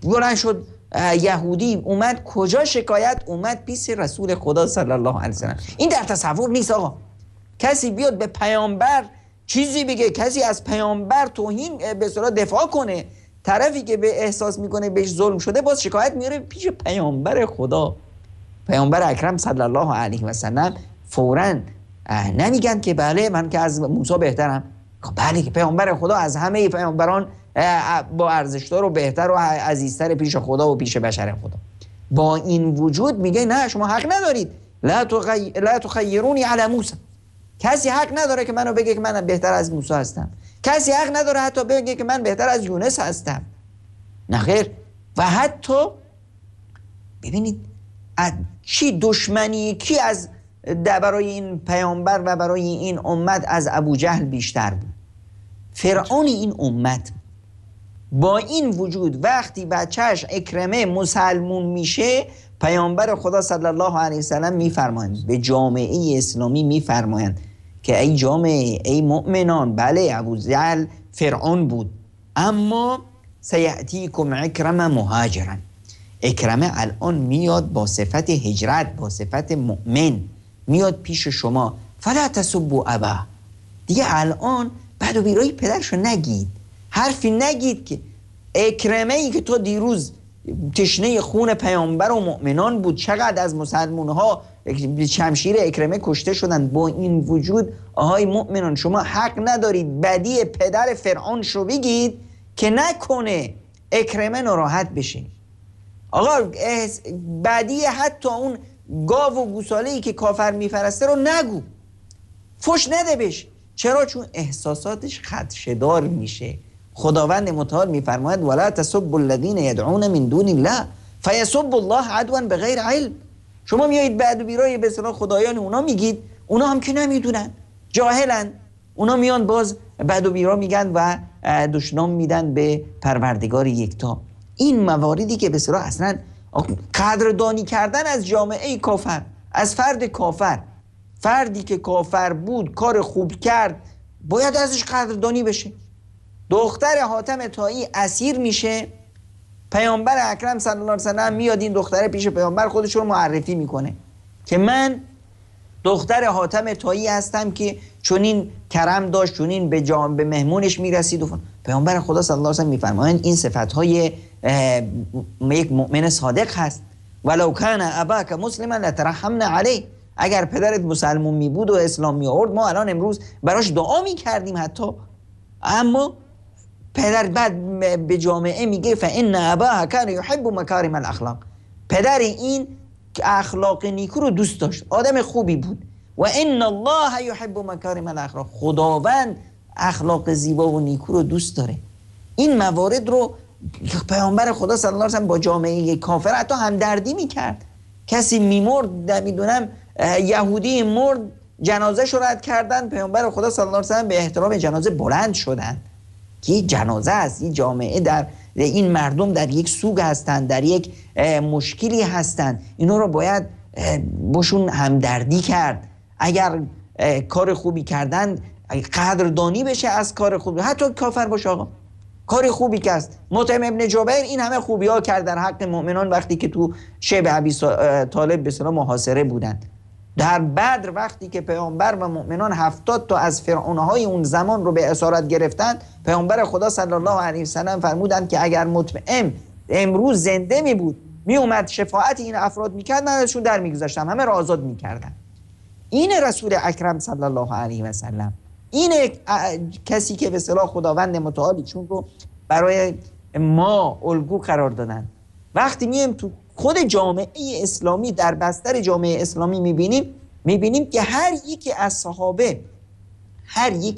بلند شد یهودی اومد کجا شکایت؟ اومد پیش رسول خدا صلی الله علیه و سلم. این در تصور نیست آقا کسی بیاد به پیامبر چیزی بگه، کسی از پیامبر توهین به اصطلاح دفاع کنه، طرفی که به احساس میکنه بهش ظلم شده باز شکایت میاره پیش پیامبر خدا. پیامبر اکرم صلی الله علیه و سلم فوراً نمیگن که بله من که از موسی بهترم. بله که پیامبر خدا از همه پیامبران با ارزش‌تر و بهتر و عزیزتر پیش خدا و پیش بشر خدا. با این وجود میگه نه شما حق ندارید، لا تخیرونی علی موسی. کسی حق نداره که منو بگه که من بهتر از موسی هستم. کسی حق نداره حتی بگه که من بهتر از یونس هستم. نه خیر. و حتی ببینید چی دشمنی کی از برای این پیامبر و برای این امت از ابو جهل بیشتر بود، فرعون این امت. با این وجود وقتی بچهش عکرمه مسلمون میشه، پیامبر خدا صلی الله علیه وسلم میفرمایند به جامعه اسلامی، میفرمایند که ای جامعه، ای مؤمنان، بله ابو جهل فرعون بود، اما سیأتیکم عکرمه مهاجرا، عکرمه الان میاد با صفت هجرت، با صفت مؤمن میاد پیش شما، فلا تسبوا ابا، دیگه الان بعد و بیرای پدرشو نگید، حرفی نگید که عکرمه ای که تو دیروز تشنه خون پیامبر و مؤمنان بود، چقدر از مسلمون ها شمشیر عکرمه کشته شدن، با این وجود آهای مؤمنان شما حق ندارید بدی پدر فرعون شو بگید که نکنه عکرمه ناراحت بشه. آقا بدی حتی اون گاو و گوساله‌ای که کافر میفرسته رو نگو، فش نده بش. چرا؟ چون احساساتش خدشه‌دار میشه. خداوند متعال میفرماید ولا تسبوا الذین یدعون من دون الله فیسبوا الله عدوا بغیر علم. شما میایید بعد و بیرای به اصطلاح خدایان اونا میگید، اونا هم که نمیدونن، جاهلن، اونا میان باز بعد و بیرا میگن و دشنام میدن به پروردگار یکتا. این مواردی که به اصطلاح اصلا قدردانی کردن از جامعه کافر، از فرد کافر، فردی که کافر بود کار خوب کرد باید ازش قدردانی بشه. دختر حاتم طایی اسیر میشه، پیامبر اکرم صلی الله علیه و سلم میاد این دختره پیش پیامبر خودش رو معرفی میکنه که من دختر حاتم طایی هستم که چنین کرم داشت، چنین به مهمونش میرسید. و پیامبر خدا صلی الله علیه و سلم میفرمایند این صفتهای یک مؤمن صادق هست. ولو کان اباک مسلما لترحمنا علیه، اگر پدرت مسلمون می بود و اسلام می آورد ما الان امروز براش دعا می کردیم حتی. اما پدر بعد به جامعه میگه فان اباها کان یحب مکارم الاخلاق، پدر این اخلاق نیکو رو دوست داشت، آدم خوبی بود. و ان الله یحب مکارم الاخلاق، خداوند اخلاق زیبا و نیکو رو دوست داره. این موارد رو پیامبر خدا صلی الله علیه و سلم با جامعه کافر حتی همدردی میکرد. کسی میمرد، نمیدونم یهودی مرد، جنازه رو رد کردن، پیامبر خدا صلی الله علیه و سلم به احترام جنازه بلند شدن که جنازه است. این جامعه در این مردم در یک سوگ هستند، در یک مشکلی هستند، اینا رو باید باشون همدردی کرد. اگر کار خوبی کردن قدردانی بشه از کار خوبی، حتی کافر باشه. آقا کار خوبی که است، مطعم ابن جبیر این همه خوبی ها کرد در حق مؤمنان وقتی که تو شعب ابی طالب به اصطلاح محاصره بودند. در بدر وقتی که پیامبر و مؤمنان 70 تا از فرعونهای اون زمان رو به اسارت گرفتن، پیامبر خدا صلی الله علیه و سلم فرمودند که اگر مطعم امروز زنده می بود می اومد شفاعت این افراد میکرد، من ازشون در میگذاشتم، همه را آزاد میکردم. این رسول اکرم صلی الله علیه و سلم، این کسی که به اصطلاح خداوند متعال چون رو برای ما الگو قرار دادن. وقتی میایم تو خود جامعه اسلامی، در بستر جامعه اسلامی میبینیم که هر یکی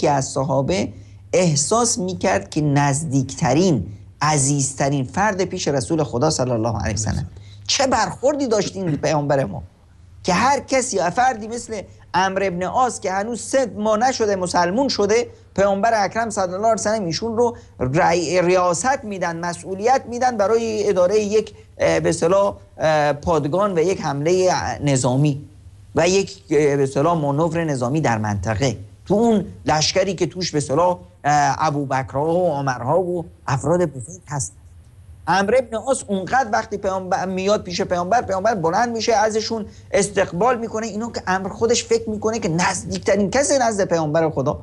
از صحابه احساس میکرد که نزدیکترین، عزیزترین فرد پیش رسول خدا صلی الله علیه و سلم. چه برخوردی داشتین پیامبر ما که هر کسی، فردی مثل عمرو ابن عاص که هنوز 3 ماه نشده مسلمون شده، پیامبر اکرم صلی الله علیه و سلم ایشون رو ریاست میدن، مسئولیت میدن برای اداره یک به اصطلاح پادگان و یک حمله نظامی و یک به اصطلاح مانور نظامی در منطقه، تو اون لشکری که توش به اصطلاح ابوبکرها و عمرها و افراد بزرگ هست. عمرو ابن عاص اونقدر وقتی پیامبر میاد پیش پیامبر، پیامبر بلند میشه ازشون استقبال میکنه. اینو که عمرو خودش فکر میکنه که نزدیکترین کسی نزد پیامبر خدا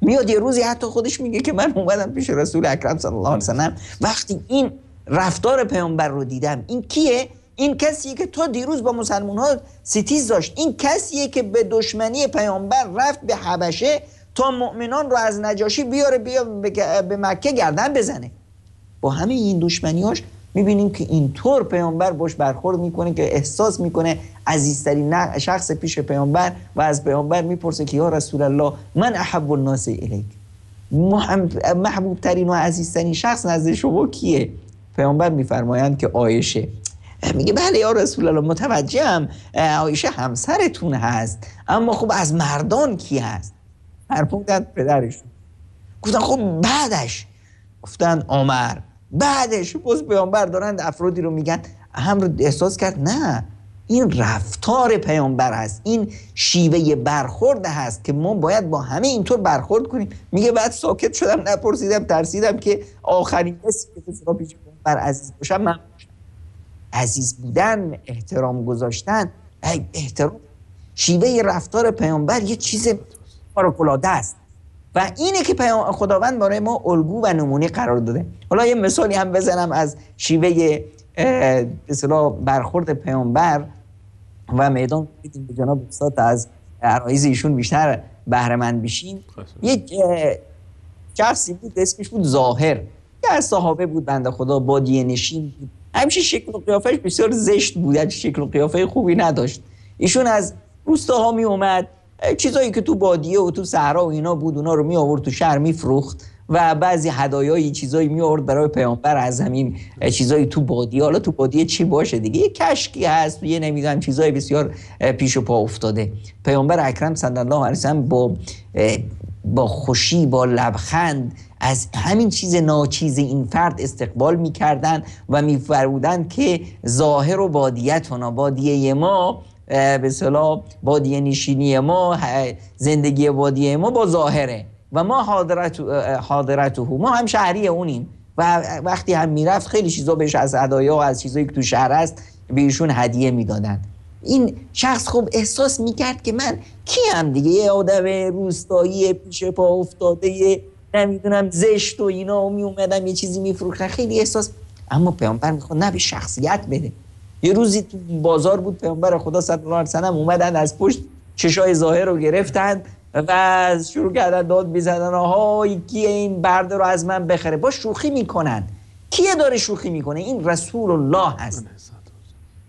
میاد، یه روزی حتی خودش میگه که من اومدم پیش رسول اکرم صلی الله علیه و سلم، وقتی این رفتار پیامبر رو دیدم، این کیه؟ این کسیه که تا دیروز با مسلمان ها ستیز داشت، این کسیه که به دشمنی پیامبر رفت به حبشه تا مؤمنان رو از نجاشی بیاره بیا به مکه گردن بزنه. با همه این دشمنیاش میبینیم که اینطور پیامبر باش برخورد میکنه که احساس میکنه عزیزترین شخص پیش پیامبر، و از پیامبر میپرسه که یا رسول الله من احب الناس الیک، محبوب ترین و عزیزترین شخص نزد شما کیه؟ پیامبر میفرمایند که عایشه. میگه بله یا رسول الله متوجهم، عایشه همسرتون هست، اما خب از مردان کی هست؟ فرمودن پدرشون. گفتن خب بعدش؟ گفتن عمر. بعدش باز پیامبر دارن افرادی رو میگن، هم رو احساس کرد نه این رفتار پیامبر هست، این شیوه برخورد هست که ما باید با همه اینطور برخورد کنیم. میگه بعد ساکت شدم، نپرسیدم، ترسیدم که آخرین کسی که پیش پیامبر عزیز باشم من باشم. عزیز بودن، احترام گذاشتن، احترام، شیوه رفتار پیامبر یه چیز فوق‌العاده است و اینه که خداوند برای ما الگو و نمونه قرار داده. حالا یه مثالی هم بزنم از شیوه به اصطلاح برخورد پیامبر و میدان بدیم به جناب استاد از عرایض ایشون بیشتر بهره مند بشیم. یک شخصی بود اسمش بود ظاهر، یه از صحابه بود، بنده خدا بادیه نشین بود، همیشه شکل و قیافش بسیار زشت بود، همیشه شکل و قیافه خوبی نداشت. ایشون از روستاها می اومد، چیزایی که تو بادیه و تو صحرا و اینا بود اونا رو می آورد تو شهر میفروخت و بعضی هدایای چیزایی می آورد برای پیامبر از همین چیزایی تو بادیه. حالا تو بادیه چی باشه دیگه، یه کشکی هست، یه نمیدونم چیزای بسیار پیش و پا افتاده. پیامبر اکرم صلی الله علیه و سلم با خوشی، با لبخند از همین چیز ناچیز این فرد استقبال میکردن و میفرمودن که ظاهر و بادیتنا، بادیه ما به اصطلاح بادیه نشینی ما، زندگی بادیه ما با ظاهره و ما حاضرته، ما هم شهری اونیم. و وقتی هم میرفت خیلی چیزا بهش از هدایا و از چیزایی که تو شهر هست به ایشون هدیه میدادن. این شخص خب احساس میکرد که من کیم دیگه، یه آدم روستایی پیش پا افتاده، نمیدونم زشت و اینا، و میومدم یه چیزی میفروختن، خیلی احساس. اما پیامبر میخواد نه به شخصیت بده. یه روزی تو بازار بود، پیامبر خدا صلی الله علیه و سلم اومدن از پشت چشای ظاهر رو گرفتن و شروع کردن داد میزدن آها کیه این برده رو از من بخره. با شوخی میکنن. کیه داره شوخی میکنه؟ این رسول الله هست،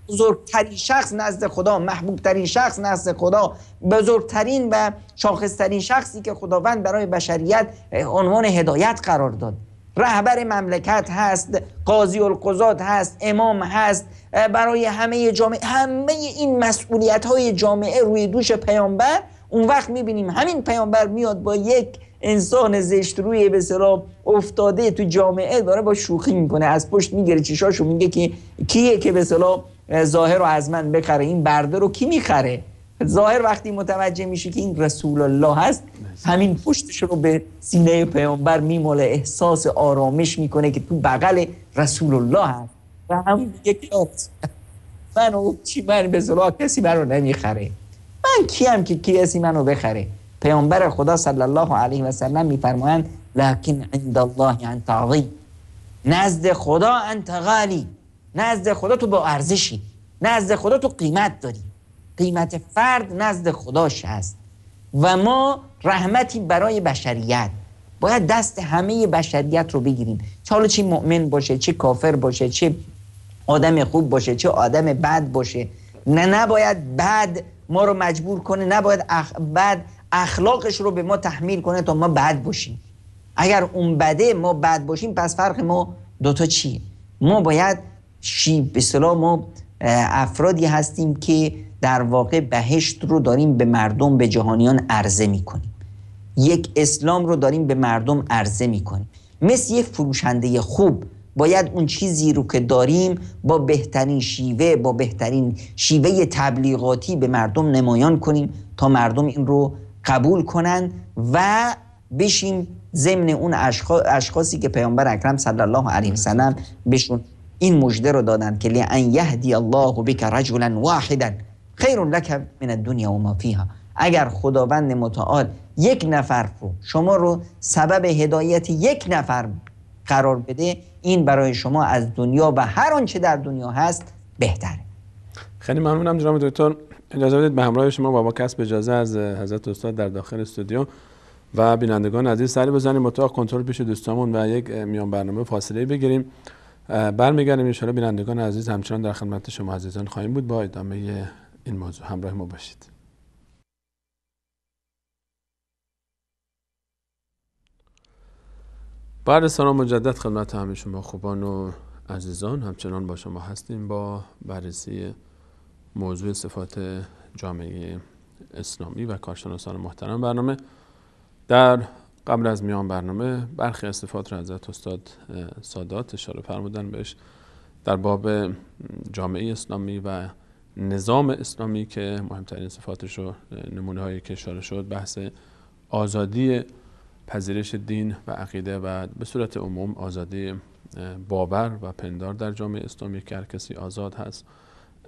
بزرگترین شخص نزد خدا، محبوبترین شخص نزد خدا، بزرگترین و شاخصترین شخصی که خداوند برای بشریت عنوان هدایت قرار داد. رهبر مملکت هست، قاضی القضات هست، امام هست، برای همه جامعه، همه این مسئولیت های جامعه روی دوش پیامبر. اون وقت میبینیم همین پیامبر میاد با یک انسان زشت روی به اصطلاح افتاده تو جامعه داره با شوخی میکنه، از پشت میگیره چشاشو میگه که کیه که به اصطلاح ظاهر رو از من بخره، این برده رو کی میخره؟ ظاهر وقتی متوجه میشه که این رسول الله هست، همین پشتش رو به سینه پیامبر میماله، احساس آرامش میکنه که تو بغل رسول الله هست و همین میگه که منو چی، من به اصطلاح کسی منو نمیخره، من کیم که کسی منو بخره؟ پیامبر خدا صلی الله علیه و سلم میفرمایند لکن عند الله انت عظیم، نزد خدا انت غالی، نزد خدا تو با ارزشی، نزد خدا تو قیمت داری، قیمت فرد نزد خداش هست و ما رحمتی برای بشریت، باید دست همه بشریت رو بگیریم، چه حالا چه مؤمن باشه، چه کافر باشه، چه آدم خوب باشه، چه آدم بد باشه. نه نباید بد ما رو مجبور کنه، نباید بد اخلاقش رو به ما تحمیل کنه تا ما بد باشیم. اگر اون بده ما بد باشیم، پس فرق ما دوتا چیه؟ ما باید به اصطلاح ما افرادی هستیم که در واقع بهشت رو داریم به مردم، به جهانیان عرضه میکنیم، یک اسلام رو داریم به مردم عرضه میکنیم. مثل یک فروشنده خوب باید اون چیزی رو که داریم با بهترین شیوه، با بهترین شیوه تبلیغاتی به مردم نمایان کنیم تا مردم این رو قبول کنن و بشیم ضمن اون اشخاصی که پیامبر اکرم صلی الله علیه و سلم بهشون این مژده رو دادن که لئن یهدی الله بک رجلا واحدا خیر لک من الدنیا و ما فیها. اگر خداوند متعال یک نفر رو، شما رو سبب هدایت یک نفر قرار بده، این برای شما از دنیا و هر آنچه در دنیا هست بهتره. خیلی ممنونم جناب دکتر. اجازه بدید به همراه شما و با کسب اجازه از حضرت استاد در داخل استودیو و بینندگان عزیز سری بزنیم اتاق کنترل پیش دوستامون و یک میان برنامه فاصله بگیریم. برمیگردیم ان شاءالله. بینندگان عزیز همچنان در خدمت شما عزیزان خواهیم بود با ادامه این موضوع. همراه ما باشید. بعد سلام مجدد خدمت همه شما خوبان و عزیزان، همچنان با شما هستیم با بررسی موضوع صفات جامعه اسلامی و کارشناسان محترم برنامه. در قبل از میان برنامه برخی از صفات را حضرت استاد سادات اشاره فرمودن بهش در باب جامعه اسلامی و نظام اسلامی که مهمترین صفاتش رو نمونه هایی که اشاره شد بحث آزادی پذیرش دین و عقیده و به صورت عموم آزادی باور و پندار در جامعه اسلامی که هر کسی آزاد هست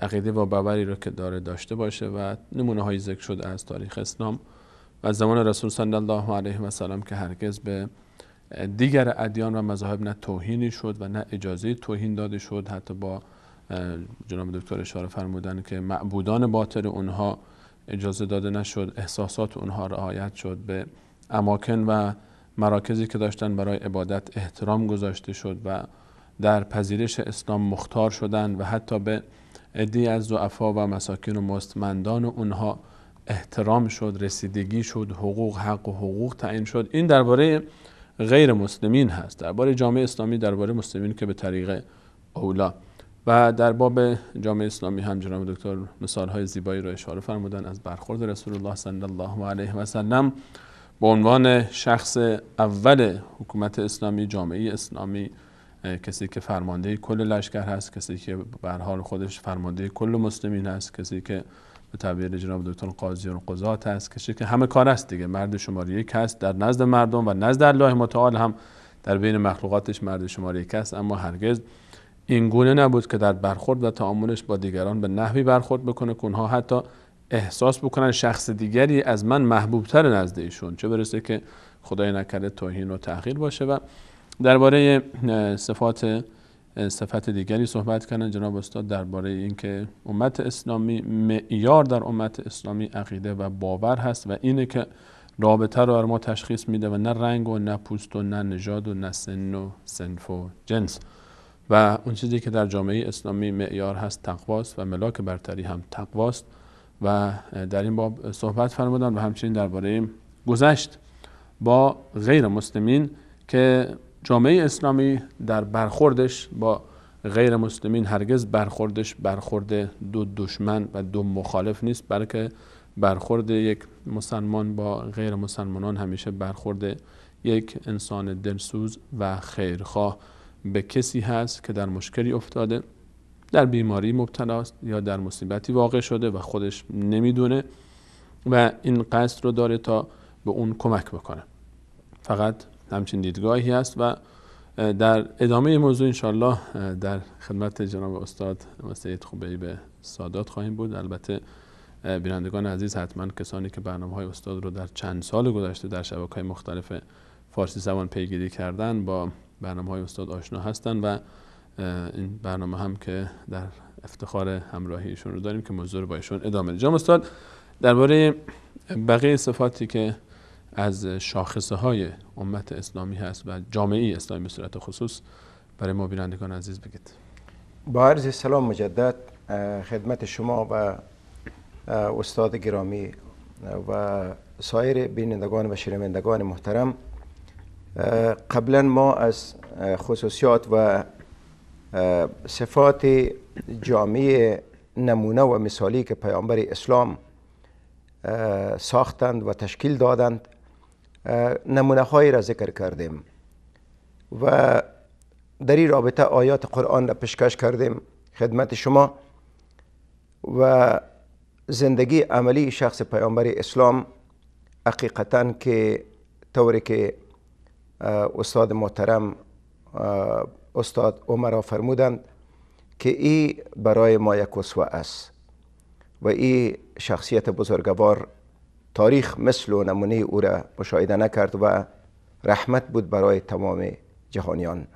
عقیده و باوری رو که داره داشته باشه و نمونه هایی ذکر شد از تاریخ اسلام و زمان رسول صلی الله علیه و سلم که هرگز به دیگر ادیان و مذاهب نه توهینی شد و نه اجازه توهین داده شد. حتی با جناب دکتر اشاره فرمودن که معبودان باطل اونها اجازه داده نشد، احساسات اونها رعایت شد، به اماکن و مراکزی که داشتن برای عبادت احترام گذاشته شد و در پذیرش اسلام مختار شدن و حتی به عده‌ای از ضعفا و مساکین و مستمندان اونها احترام شد، رسیدگی شد، حقوق، حق و حقوق تعیین شد. این درباره غیر مسلمین هست، درباره جامعه اسلامی، درباره مسلمین که به طریق اولا. و در باب جامعه اسلامی هم جناب دکتر مثال‌های زیبایی رو اشاره فرمودن از برخورد رسول الله صلی الله علیه و سلم به عنوان شخص اول حکومت اسلامی، جامعه اسلامی، کسی که فرمانده کل لشکر هست، کسی که به هر حال خودش فرمانده کل مسلمین هست، کسی که به تعبیر جناب دکتر قاضی القضات هست، کسی که همه کار است دیگه، مرد شماره یک هست در نزد مردم و نزد الله متعال هم در بین مخلوقاتش مرد شماره یک است. اما هرگز این گونه نبود که در برخورد و تعاملش با دیگران به نحوی برخورد بکنه که اونها حتی احساس بکنن شخص دیگری از من محبوبتر نزد ایشون، چه برسه که خدای نکرده توهین و تحقیر باشه. و درباره صفت دیگری صحبت کردن جناب استاد درباره اینکه امت اسلامی، معیار در امت اسلامی عقیده و باور هست و اینه که رابطه رو ما تشخیص میده و نه رنگ و نه پوست و نه نژاد و نه سن و صنف و جنس. و اون چیزی که در جامعه اسلامی معیار هست تقواست و ملاک برتری هم تقواست و در این باب صحبت فرمودن و همچنین درباره گذشت با غیر مسلمین که جامعه اسلامی در برخوردش با غیر مسلمین هرگز برخوردش برخورد دو دشمن و دو مخالف نیست، بلکه برخورد یک مسلمان با غیر مسلمانان همیشه برخورد یک انسان دلسوز و خیرخواه به کسی هست که در مشکلی افتاده، در بیماری مبتلا است یا در مصیبتی واقع شده و خودش نمیدونه و این قصد رو داره تا به اون کمک بکنه. فقط همچین دیدگاهی هست و در ادامه موضوع انشالله در خدمت جناب استاد سید خبیب سادات خواهیم بود. البته بینندگان عزیز حتما کسانی که برنامه‌های استاد رو در چند سال گذشته در شبکه‌های مختلف فارسی زبان پیگیری کردن با برنامه‌های استاد آشنا هستند و این برنامه هم که در افتخار همراهی ایشون رو داریم که موضوع رو با ایشون ادامه بدیم. جناب استاد درباره بقیه صفاتی که از شاخصه های امت اسلامی هست و جامعه اسلامی به صورت خصوص برای ما بینندگان عزیز بگید. با عرض سلام مجدد خدمت شما و استاد گرامی و سایر بینندگان و شنوندگان محترم. قبلا ما از خصوصیات و صفات جامعه نمونه و مثالی که پیامبر اسلام ساختند و تشکیل دادند نمونه هایی را ذکر کردیم و در این رابطه آیات قرآن را پیشکش کردیم خدمت شما و زندگی عملی شخص پیامبر اسلام حقیقتاً که طوری که استاد محترم استاد عمر فرمودند که ای برای ما یک اسوه است و ای شخصیت بزرگوار تاریخ مثل و نمونه او را مشاهده نکرد و رحمت بود برای تمام جهانیان.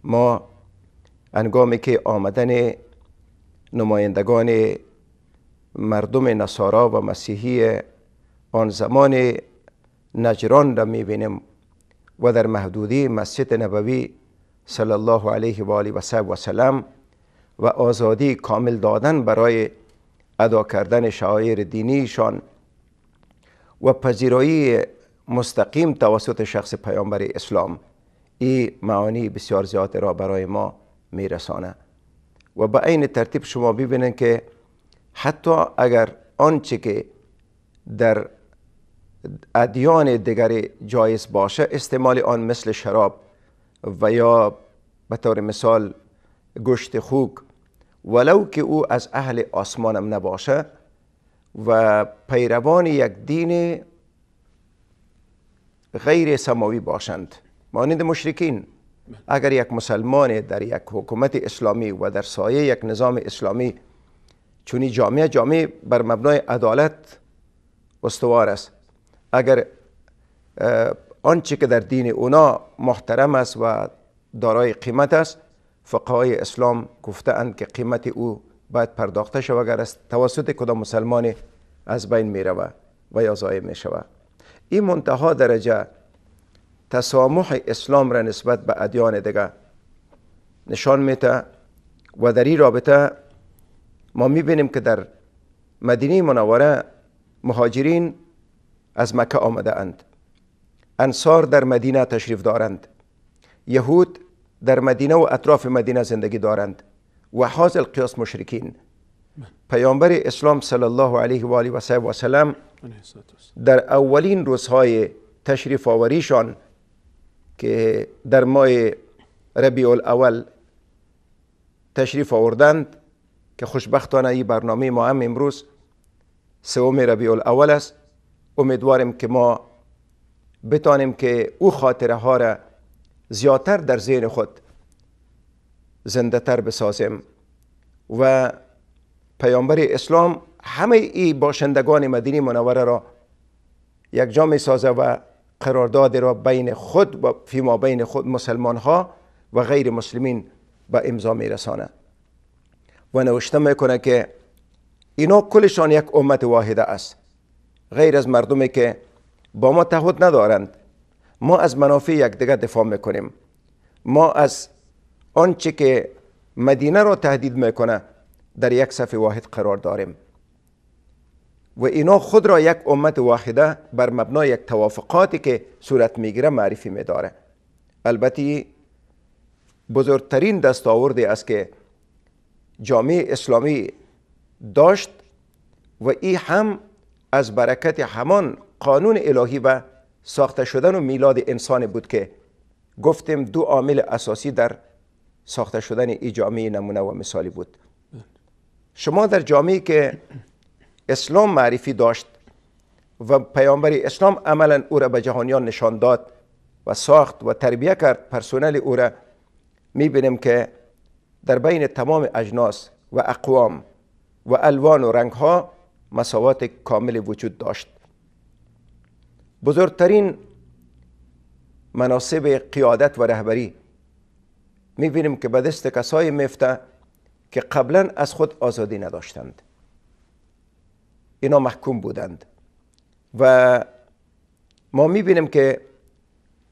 ما هنگامی که آمدن نمایندگان مردم نصارا و مسیحی آن زمان نجران را میبینیم و در محدودی مسجد نبوی صلی الله علیه و آله و سلم و آزادی کامل دادن برای ادا کردن شعائر دینیشان و پذیرایی مستقیم توسط شخص پیامبر اسلام، این معانی بسیار زیاد را برای ما میرسانه. و به عین ترتیب شما ببینید که حتی اگر آنچه که در ادیان دیگر جایز باشه استعمال آن، مثل شراب و یا به طور مثال گوشت خوک، ولو که او از اهل آسمانم نباشه و پیروان یک دین غیر سماوی باشند، مانند مشرکین، اگر یک مسلمان در یک حکومت اسلامی و در سایه یک نظام اسلامی، چون جامعه بر مبنای عدالت استوار است، اگر آنچه که در دین اونا محترم است و دارای قیمت است، فقهای اسلام گفته‌اند که قیمت او باید پرداخته شود، اگر از توسط کدام مسلمان از بین می رود و یا ضایع می شود. این منتها درجه تسامح اسلام را نسبت به ادیان دیگه نشان میده. و در این رابطه ما میبینیم که در مدینه منوره مهاجرین از مکه آمده اند، انصار در مدینه تشریف دارند، یهود در مدینه و اطراف مدینه زندگی دارند و حاصل قیاس مشرکین. پیامبر اسلام صلی الله علیه و آله و سلم در اولین روزهای تشریف آوریشان که در ماه ربیع الاول تشریف آوردند، که خوشبختانه این برنامه ما هم امروز سوم ربیع الاول است، امیدواریم که ما بتانیم که او خاطره ها را زیادتر در ذهن خود زنده تر بسازیم. و پیامبر اسلام همه ای باشندگان مدینه منوره را یک جا می سازه و قرارداد را بین خود و فیما بین خود مسلمان ها و غیر مسلمین به امضا می رسانه و نوشته میکنه که اینا کلشان یک امت واحده است، غیر از مردمی که با ما تعهد ندارند. ما از منافع یکدیگر دفاع میکنیم، ما از آنچه که مدینه را تهدید میکنه در یک صف واحد قرار داریم و اینا خود را یک امت واحده بر مبنای یک توافقاتی که صورت میگیره معرفی میداره. البته بزرگترین دستاوردی است که جامعه اسلامی داشت و ای هم از برکت همان قانون الهی و ساخته شدن و میلاد انسان بود که گفتیم دو عامل اساسی در ساخته شدن ای جامعه نمونه و مثالی بود. شما در جامعه که اسلام معرفی داشت و پیامبر اسلام عملا او را به جهانیان نشان داد و ساخت و تربیه کرد پرسنل او را، میبینیم که در بین تمام اجناس و اقوام و الوان و رنگها مساوات کامل وجود داشت. بزرگترین مناصب قیادت و رهبری میبینیم که به دست کسایی میفته که قبلا از خود آزادی نداشتند، اینا محکوم بودند. و ما میبینیم که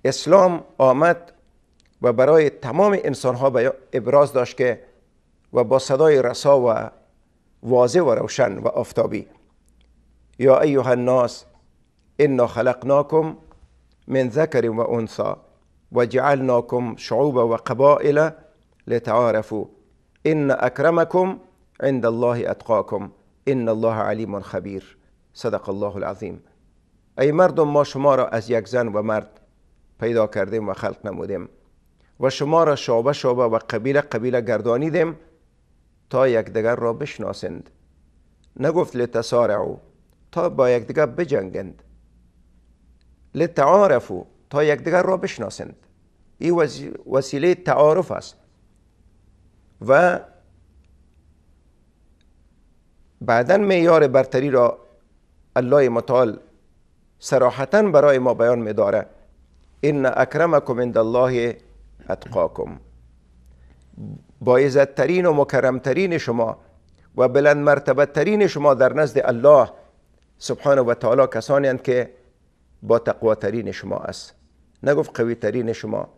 اسلام آمد و برای تمام انسانها ابراز داشت که و با صدای رسا و واضح و روشن و آفتابی، یا ایها الناس انا خلقناکم من ذکر و انثی و جعلناکم شعوبا و قبائل لتعارفوا ان اکرمکم عند الله اتقاکم ان الله علیم خبیر صدق الله العظیم. ای مردم، ما شما را از یک زن و مرد پیدا کردیم و خلق نمودیم و شما را شعبه شعبه و قبیله قبیله گردانیدیم تا یکدیگر را بشناسند. نگفت لتسارعوا، تا با یکدیگر بجنگند، لتعارفوا، تا یکدیگر را بشناسند. این وسیله تعارف است. و بعداً معیار برتری را الله متعال صراحتاً برای ما بیان می‌داره، ان اکرمکم عند الله اتقاکم. باعزت‌ترین و مکرمترین شما و بلند مرتبه ترین شما در نزد الله سبحانه و تعالی کسانی هستند که با تقواترین شما است. نگفت قوی ترین شما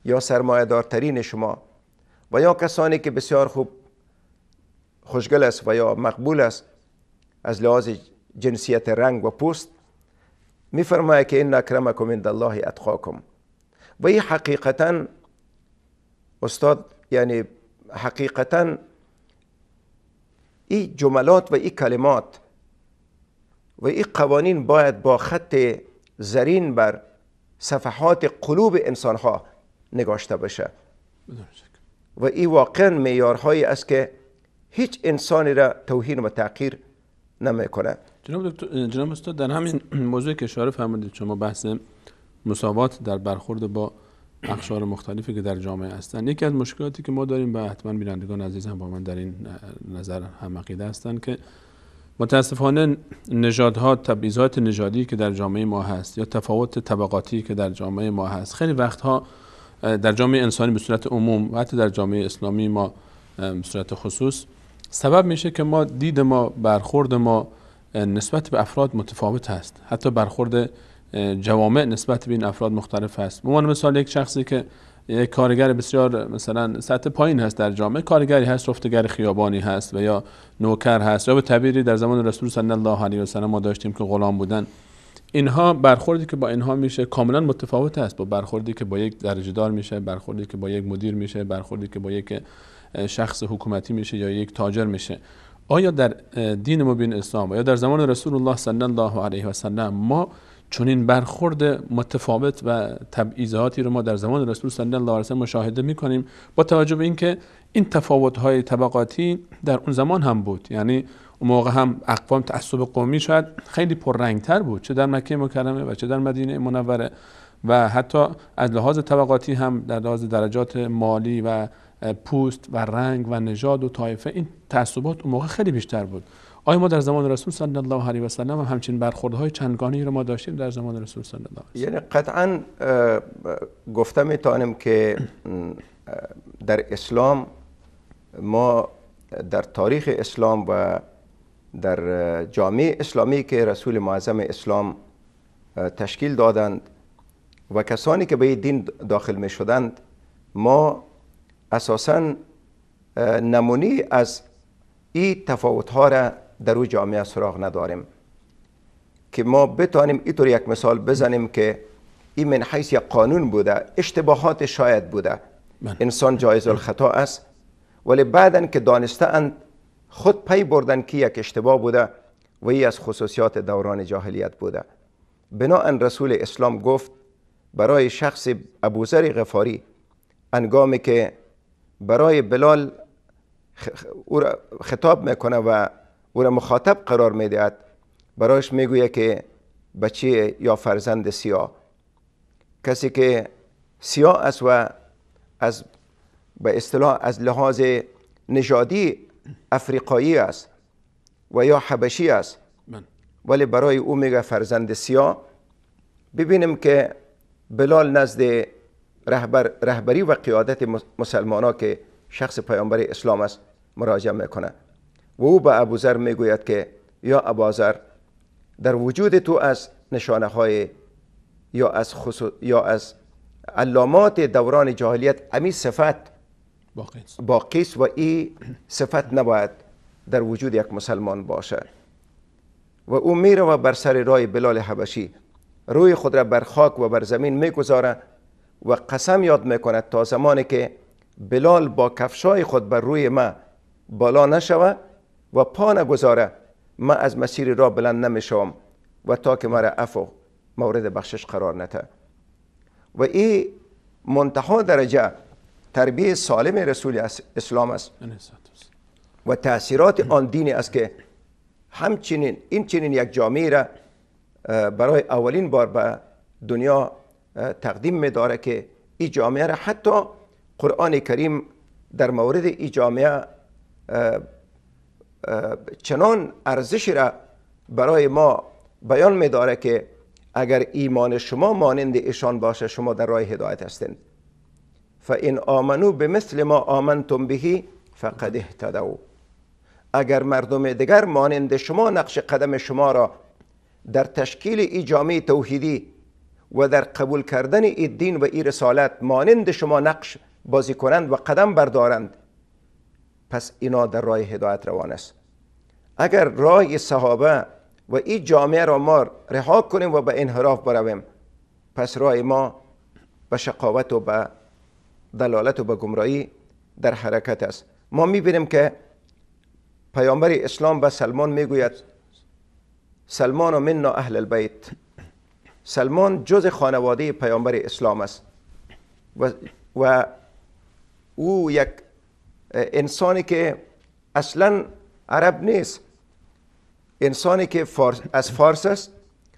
یا سرمایه دارترین شما و یا کسانی که بسیار خوب خوشگل است و یا مقبول است از لحاظ جنسیت رنگ و پوست. میفرماید که ان اکرمکم عند الله اتقاکم. و این حقیقتا استاد یعنی حقیقتا این جملات و این کلمات و این قوانین باید با خط زرین بر صفحات قلوب انسانها نگاشته بشه و این واقعا معیارهایی است که هیچ انسانی را توهین و تحقیر نمیکنه. جناب دکتر، جناب استاد، در همین موضوع که اشاره فرمودید شما، بحث مساوات در برخورد با اقشار مختلفی که در جامعه هستند، یکی از مشکلاتی که ما داریم و حتما بینندگان عزیز هم با من در این نظر هم عقیده هستند که متاسفانه نژادها، تبعیضات نژادی که در جامعه ما هست یا تفاوت طبقاتی که در جامعه ما هست، خیلی وقتها در جامعه انسانی به صورت عموم و حتی در جامعه اسلامی ما به صورت خصوص سبب میشه که ما دید ما، برخورد ما نسبت به افراد متفاوت هست، حتی برخورد جوامع نسبت به این افراد مختلف هست. به عنوان مثال یک شخصی که یک کارگر بسیار مثلا سطح پایین هست در جامعه، کارگری هست، رفتگر خیابانی هست و یا نوکر هست، یا به تعبیری در زمان رسول صلی الله علیه و سلم ما داشتیم که غلام بودن، اینها برخوردی که با اینها میشه کاملا متفاوت است با برخوردی که با یک درجه دار میشه، برخوردی که با یک مدیر میشه، برخوردی که با یک شخص حکومتی میشه یا یک تاجر میشه. آیا در دین مبین اسلام یا در زمان رسول الله صلی الله علیه و سلم ما چنین برخورد متفاوت و تبعیضاتی رو ما در زمان رسول صلی الله علیه و سلم مشاهده میکنیم، با توجه به اینکه این تفاوت‌های طبقاتی در اون زمان هم بود؟ یعنی اون موقع هم اقوام تعصب قومی شاید خیلی پررنگتر بود، چه در مکه مکرمه و چه در مدینه منوره، و حتی از لحاظ طبقاتی هم در لحاظ درجات مالی و پوست و رنگ و نژاد و طایفه این تعصبات اون موقع خیلی بیشتر بود. آیا ما در زمان رسول صلی الله علیه و سلم هم همچین برخوردهای چندگانه‌ای رو ما داشتیم در زمان رسول صلی الله علیه و سلم؟ یعنی قطعاً گفته میتونیم که در اسلام ما در تاریخ اسلام و در جامعه اسلامی که رسول معظم اسلام تشکیل دادند و کسانی که به دین داخل می شدند، ما اساساً نمونی از این تفاوت‌ها را در او جامعه سراغ نداریم که ما بتانیم اینطور یک مثال بزنیم که این من حیث یک قانون بوده، اشتباهات شاید بوده، انسان جایز الخطا است، ولی بعداً که دانسته اند خود پی بردن که یک اشتباه بوده و ای از خصوصیات دوران جاهلیت بوده. بناءً رسول اسلام گفت برای شخص ابوذر غفاری هنگامی که برای بلال او را خطاب میکنه و او را مخاطب قرار میدهد، برایش میگوید که بچه یا فرزند سیاه، کسی که سیاه است و از به اصطلاح از لحاظ نژادی افریقایی است و یا حبشی است، ولی برای او میگه فرزند سیاه. ببینیم که بلال نزد رهبری و قیادت مسلمان ها که شخص پیامبر اسلام است مراجعه میکنه و او به ابوذر میگوید که یا اباذر، در وجود تو از نشانه های یا از یا از علامات دوران جاهلیت امی صفت باقی است و این صفت نباید در وجود یک مسلمان باشه. و او میره و بر سر راه بلال حبشی روی خود را بر خاک و بر زمین میگذاره و قسم یاد میکند تا زمانی که بلال با کفشای خود بر روی ما بالا نشوه و پا نگذاره، ما از مسیر راه بلند نمیشوم و تا که مرا عفو مورد بخشش قرار نده. و این منتها درجه تربیه سالم رسول اسلام است و تاثیرات آن دینی است که همچنین این چنین یک جامعه را برای اولین بار به دنیا تقدیم می‌داره که این جامعه را حتی قرآن کریم در مورد این جامعه چنان ارزشی را برای ما بیان می‌داره که اگر ایمان شما مانند ایشان باشه شما در راه هدایت هستند. فإن آمنوا بمثل ما آمنتم به فقد اهتدوا. اگر مردم دیگر مانند شما نقش قدم شما را در تشکیل ای جامعه توحیدی و در قبول کردن ای دین و ای رسالت مانند شما نقش بازی کنند و قدم بردارند، پس اینا در راه هدایت روان است. اگر راه صحابه و این جامعه را ما رها کنیم و به انحراف برویم، پس راه ما به شقاوت و به دلالت و به گمراهی در حرکت است. ما میبینیم که پیامبر اسلام به سلمان میگوید سلمان منا اهل البیت، سلمان جز خانواده پیامبر اسلام است و او یک انسانی که اصلا عرب نیست، انسانی که از فارس است،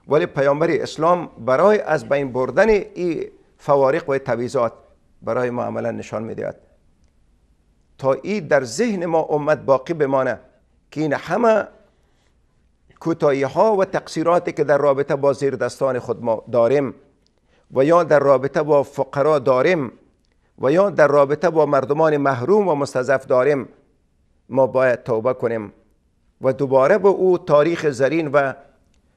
ولی پیامبر اسلام برای از بین بردن این فوارق و تبعیضات برای ما عملا نشان میدهد تا این در ذهن ما امت باقی بمانه که این همه کوتاهی ها و تقصیراتی که در رابطه با زیر دستان خود ما داریم و یا در رابطه با فقرا داریم و یا در رابطه با مردمان محروم و مستضعف داریم، ما باید توبه کنیم و دوباره به او تاریخ زرین و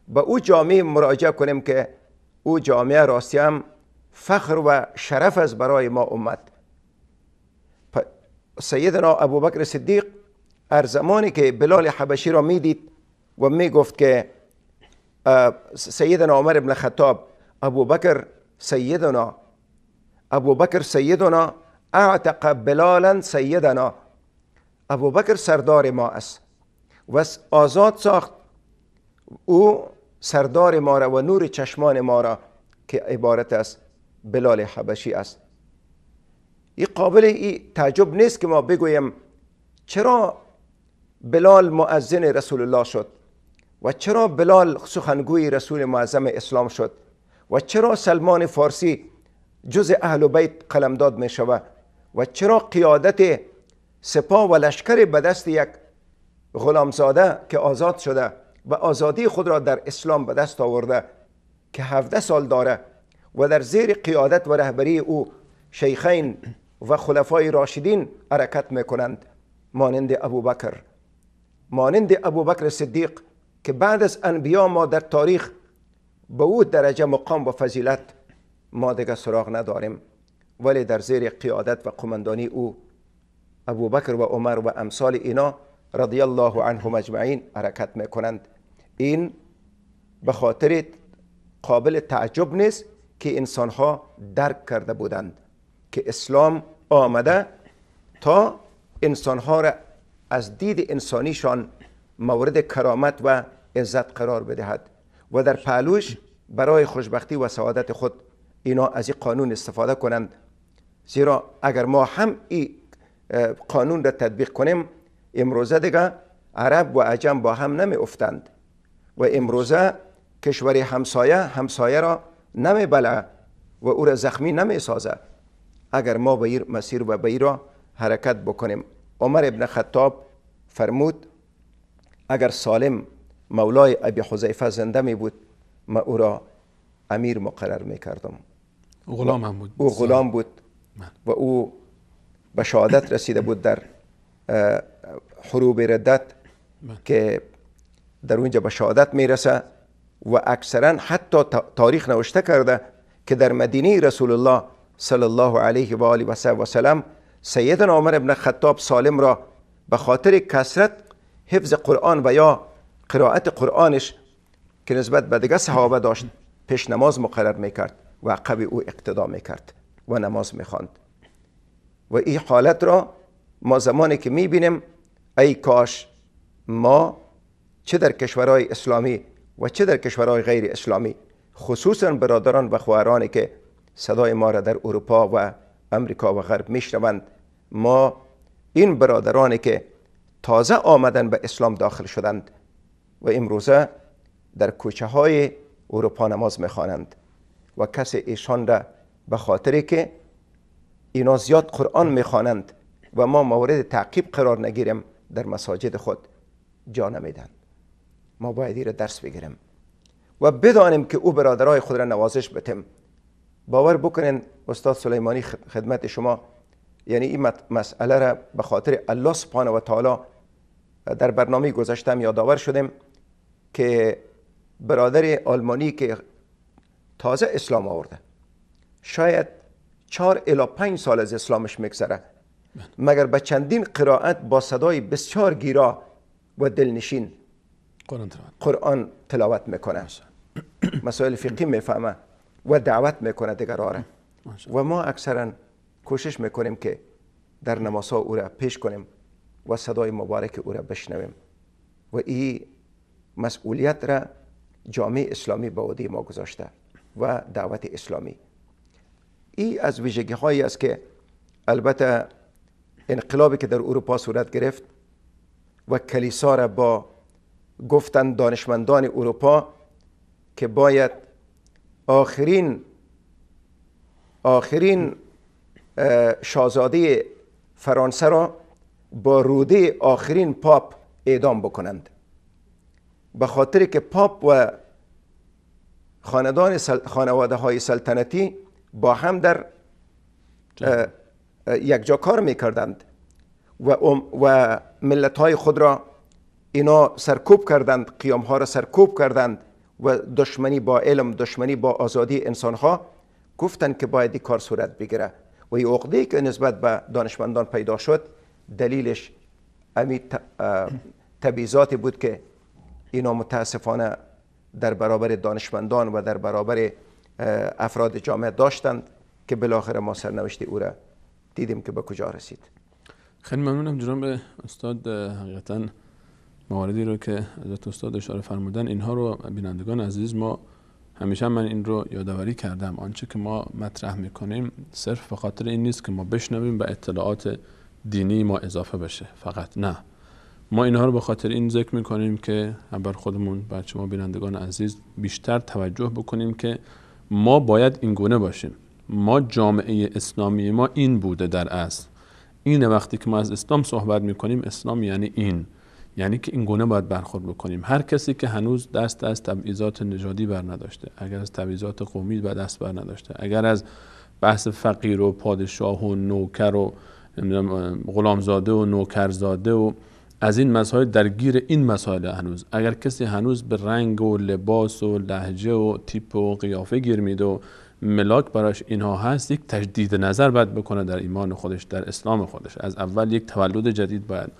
به او جامعه مراجعه کنیم که او جامعه راستی هم فخر و شرف است برای ما امت. سیدنا ابوبکر صدیق هر زمانی که بلال حبشی را میدید و میگفت که سیدنا عمر بن خطاب، ابوبکر سیدنا، ابوبکر سیدنا، اعتق بلالا سیدنا، ابوبکر سردار ما است و آزاد ساخت او سردار ما را و نور چشمان ما را که عبارت است بلال حبشی است. این قابل ای تعجب نیست که ما بگوییم چرا بلال مؤذن رسول الله شد و چرا بلال سخنگوی رسول معظم اسلام شد و چرا سلمان فارسی جز اهل بیت قلمداد می شود و چرا قیادت سپاه و لشکر به دست یک غلامزاده که آزاد شده و آزادی خود را در اسلام به دست آورده که 17 سال داره و در زیر قیادت و رهبری او شیخین و خلفای راشدین حرکت میکنند، مانند ابوبکر، مانند ابوبکر صدیق که بعد از انبیا ما در تاریخ به او درجه مقام و فضیلت ما دیگه سراغ نداریم، ولی در زیر قیادت و قماندانی او ابوبکر و عمر و امثال اینا رضی الله عنهم اجمعین حرکت میکنند. این به خاطر قابل تعجب نیست که انسانها درک کرده بودند که اسلام آمده تا انسانها را از دید انسانیشان مورد کرامت و عزت قرار بدهد و در پهلوش برای خوشبختی و سعادت خود اینا از این قانون استفاده کنند. زیرا اگر ما هم این قانون را تطبیق کنیم، امروزه دیگه عرب و عجم با هم نمی افتند و امروزه کشور همسایه همسایه را نمی بلعه و او را زخمی نمی سازه اگر ما به این مسیر و به این را حرکت بکنیم. عمر ابن خطاب فرمود اگر سالم مولای ابی حذیفه زنده می بود ما او را امیر مقرر می کردم. غلام هم بود. او غلام بود و او به شهادت رسیده بود در حروب ردت که در اونجا به شهادت میرسه و اکثرا حتی تاریخ نوشته کرده که در مدینه رسول الله صلی الله علیه و آله و سلم سیدنا عمر ابن خطاب سالم را به خاطر کثرت حفظ قرآن و یا قرائت قرآنش که نسبت به دیگه صحابه داشت پیش نماز مقرر میکرد و عقب او اقتدا میکرد و نماز میخواند. و این حالت را ما زمانی که میبینیم ای کاش ما چه در کشورهای اسلامی و چه در کشورهای غیر اسلامی، خصوصا برادران و خواهرانی که صدای ما را در اروپا و امریکا و غرب میشنوند، ما این برادرانی که تازه آمدن به اسلام داخل شدند و امروزه در کوچه های اروپا نماز میخوانند و کسی ایشان را به خاطری که اینا زیاد قرآن میخوانند و ما مورد تعقیب قرار نگیریم در مساجد خود جا نمیدن. ما باید این را درس بگیریم و بدانیم که او برادرای خود را نوازش بتیم. باور بکنین استاد سلیمانی خدمت شما، یعنی این مسئله را به خاطر الله سبحانه و تعالی در برنامه گذشتم یادآور شدیم که برادر آلمانی که تازه اسلام آورده، شاید 4 الی 5 سال از اسلامش میگذره، مگر به چندین قرائت با صدای بسیار گیرا و دلنشین قرآن تلاوت میکنه، مسائل فقهی میفهمه و دعوت میکنه دیگران را. و ما اکثرا کوشش میکنیم که در نمازها او را پیش کنیم و صدای مبارک او را بشنویم و این مسئولیت را جامعه اسلامی به عهده ما گذاشته و دعوت اسلامی. این از ویژگی هایی است که البته انقلابی که در اروپا صورت گرفت و کلیسا را با گفتن دانشمندان اروپا که باید آخرین شاهزاده فرانسه را با روده آخرین پاپ اعدام بکنند، به خاطر که پاپ و خانواده های سلطنتی با هم در یک جا کار میکردند و ملت های خود را اینا سرکوب کردند، قیام ها را سرکوب کردند و دشمنی با علم، دشمنی با آزادی انسان ها، گفتند که باید این کار صورت بگیره و این عقده‌ای که نسبت به دانشمندان پیدا شد دلیلش امی تبعیضاتی بود که اینا متاسفانه در برابر دانشمندان و در برابر افراد جامعه داشتند که بالاخره ما سرنوشت او را دیدیم که به کجا رسید. خیلی ممنونم جناب استاد. حقیقتا مواردی رو که حضرت استاد اشاره فرمودن اینها رو بینندگان عزیز ما همیشه من این رو یادآوری کردم، آنچه که ما مطرح میکنیم صرف به خاطر این نیست که ما بشنویم و اطلاعات دینی ما اضافه بشه فقط، نه، ما اینها رو به خاطر این ذکر میکنیم که هم بر خودمون بر شما بینندگان عزیز بیشتر توجه بکنیم که ما باید این گونه باشیم. ما جامعه اسلامی ما این بوده در اصل. این وقتی که ما از اسلام صحبت میکنیم، اسلام یعنی این، یعنی که این گونه باید برخورد بکنیم. هر کسی که هنوز دست از تبعیضات نژادی بر نداشته، اگر از تبعیضات قومی بر دست بر نداشته، اگر از بحث فقیر و پادشاه و نوکر و غلامزاده و نوکرزاده و از این مسائل درگیر این مسائل هنوز، اگر کسی هنوز به رنگ و لباس و لهجه و تیپ و قیافه گیر میده و ملاک براش اینها هست، یک تجدید نظر باید بکنه در ایمان خودش، در اسلام خودش. از اول یک تولد جدید باید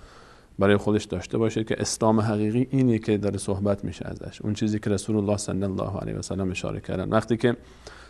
برای خودش داشته باشه که اسلام حقیقی اینه که داره صحبت میشه ازش، اون چیزی که رسول الله صلی الله علیه و سلم اشاره کردن. وقتی که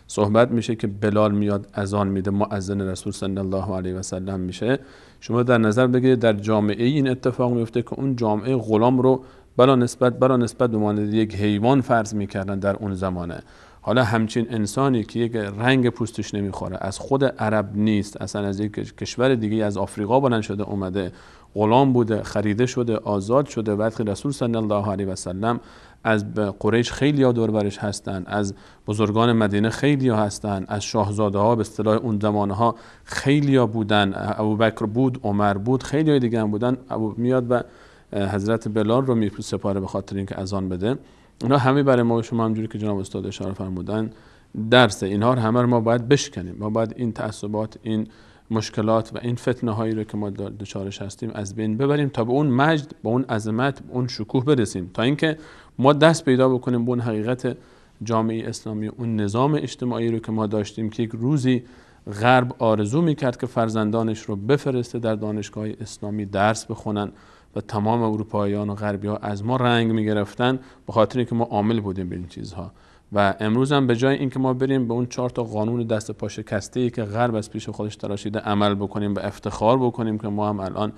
صحبت میشه که بلال میاد اذان میده، مؤذن رسول صلی الله علیه و سلم میشه، شما در نظر بگیرید در جامعه این اتفاق میفته که اون جامعه غلام رو بلا نسبت به مانند یک حیوان فرض میکردن در اون زمانه. حالا همچین انسانی که یک رنگ پوستش نمیخوره، از خود عرب نیست، اصلا از یک کشور دیگه از آفریقا بلند شده اومده، غلام بوده، خریده شده، آزاد شده، بعد رسول صلی الله علیه و سلم از قریش خیلی ها دور برش هستن، از بزرگان مدینه خیلی ها هستن، از شاهزاده ها به اصطلاح اون زمانه ها خیلی ها بودن، ابوبکر بود، عمر بود، خیلی های دیگه هم بودن. ابو میاد و حضرت بلال رو میسپاره به خاطر اینکه اذان بده. اینا همه برای ما و شما همجوری که جناب استاد اشاره فرمودن درسه. اینها رو همه رو ما باید بشکنیم. ما باید این تعصبات، این مشکلات و این فتنه هایی رو که ما دچارش هستیم از بین ببریم تا به اون مجد، به اون عظمت، به اون شکوه برسیم، تا اینکه ما دست پیدا بکنیم به اون حقیقت جامعه اسلامی، اون نظام اجتماعی رو که ما داشتیم که یک روزی غرب آرزو میکرد که فرزندانش رو بفرسته در دانشگاه اسلامی درس بخونن و تمام اروپاییان و غربی‌ها از ما رنگ میگرفتن به خاطر اینکه ما عامل بودیم به این چیزها. و امروز هم به جای اینکه ما بریم به اون 4 تا قانون دست پا شکسته‌ای که غرب از پیش خودش تراشیده عمل بکنیم و افتخار بکنیم که ما هم الان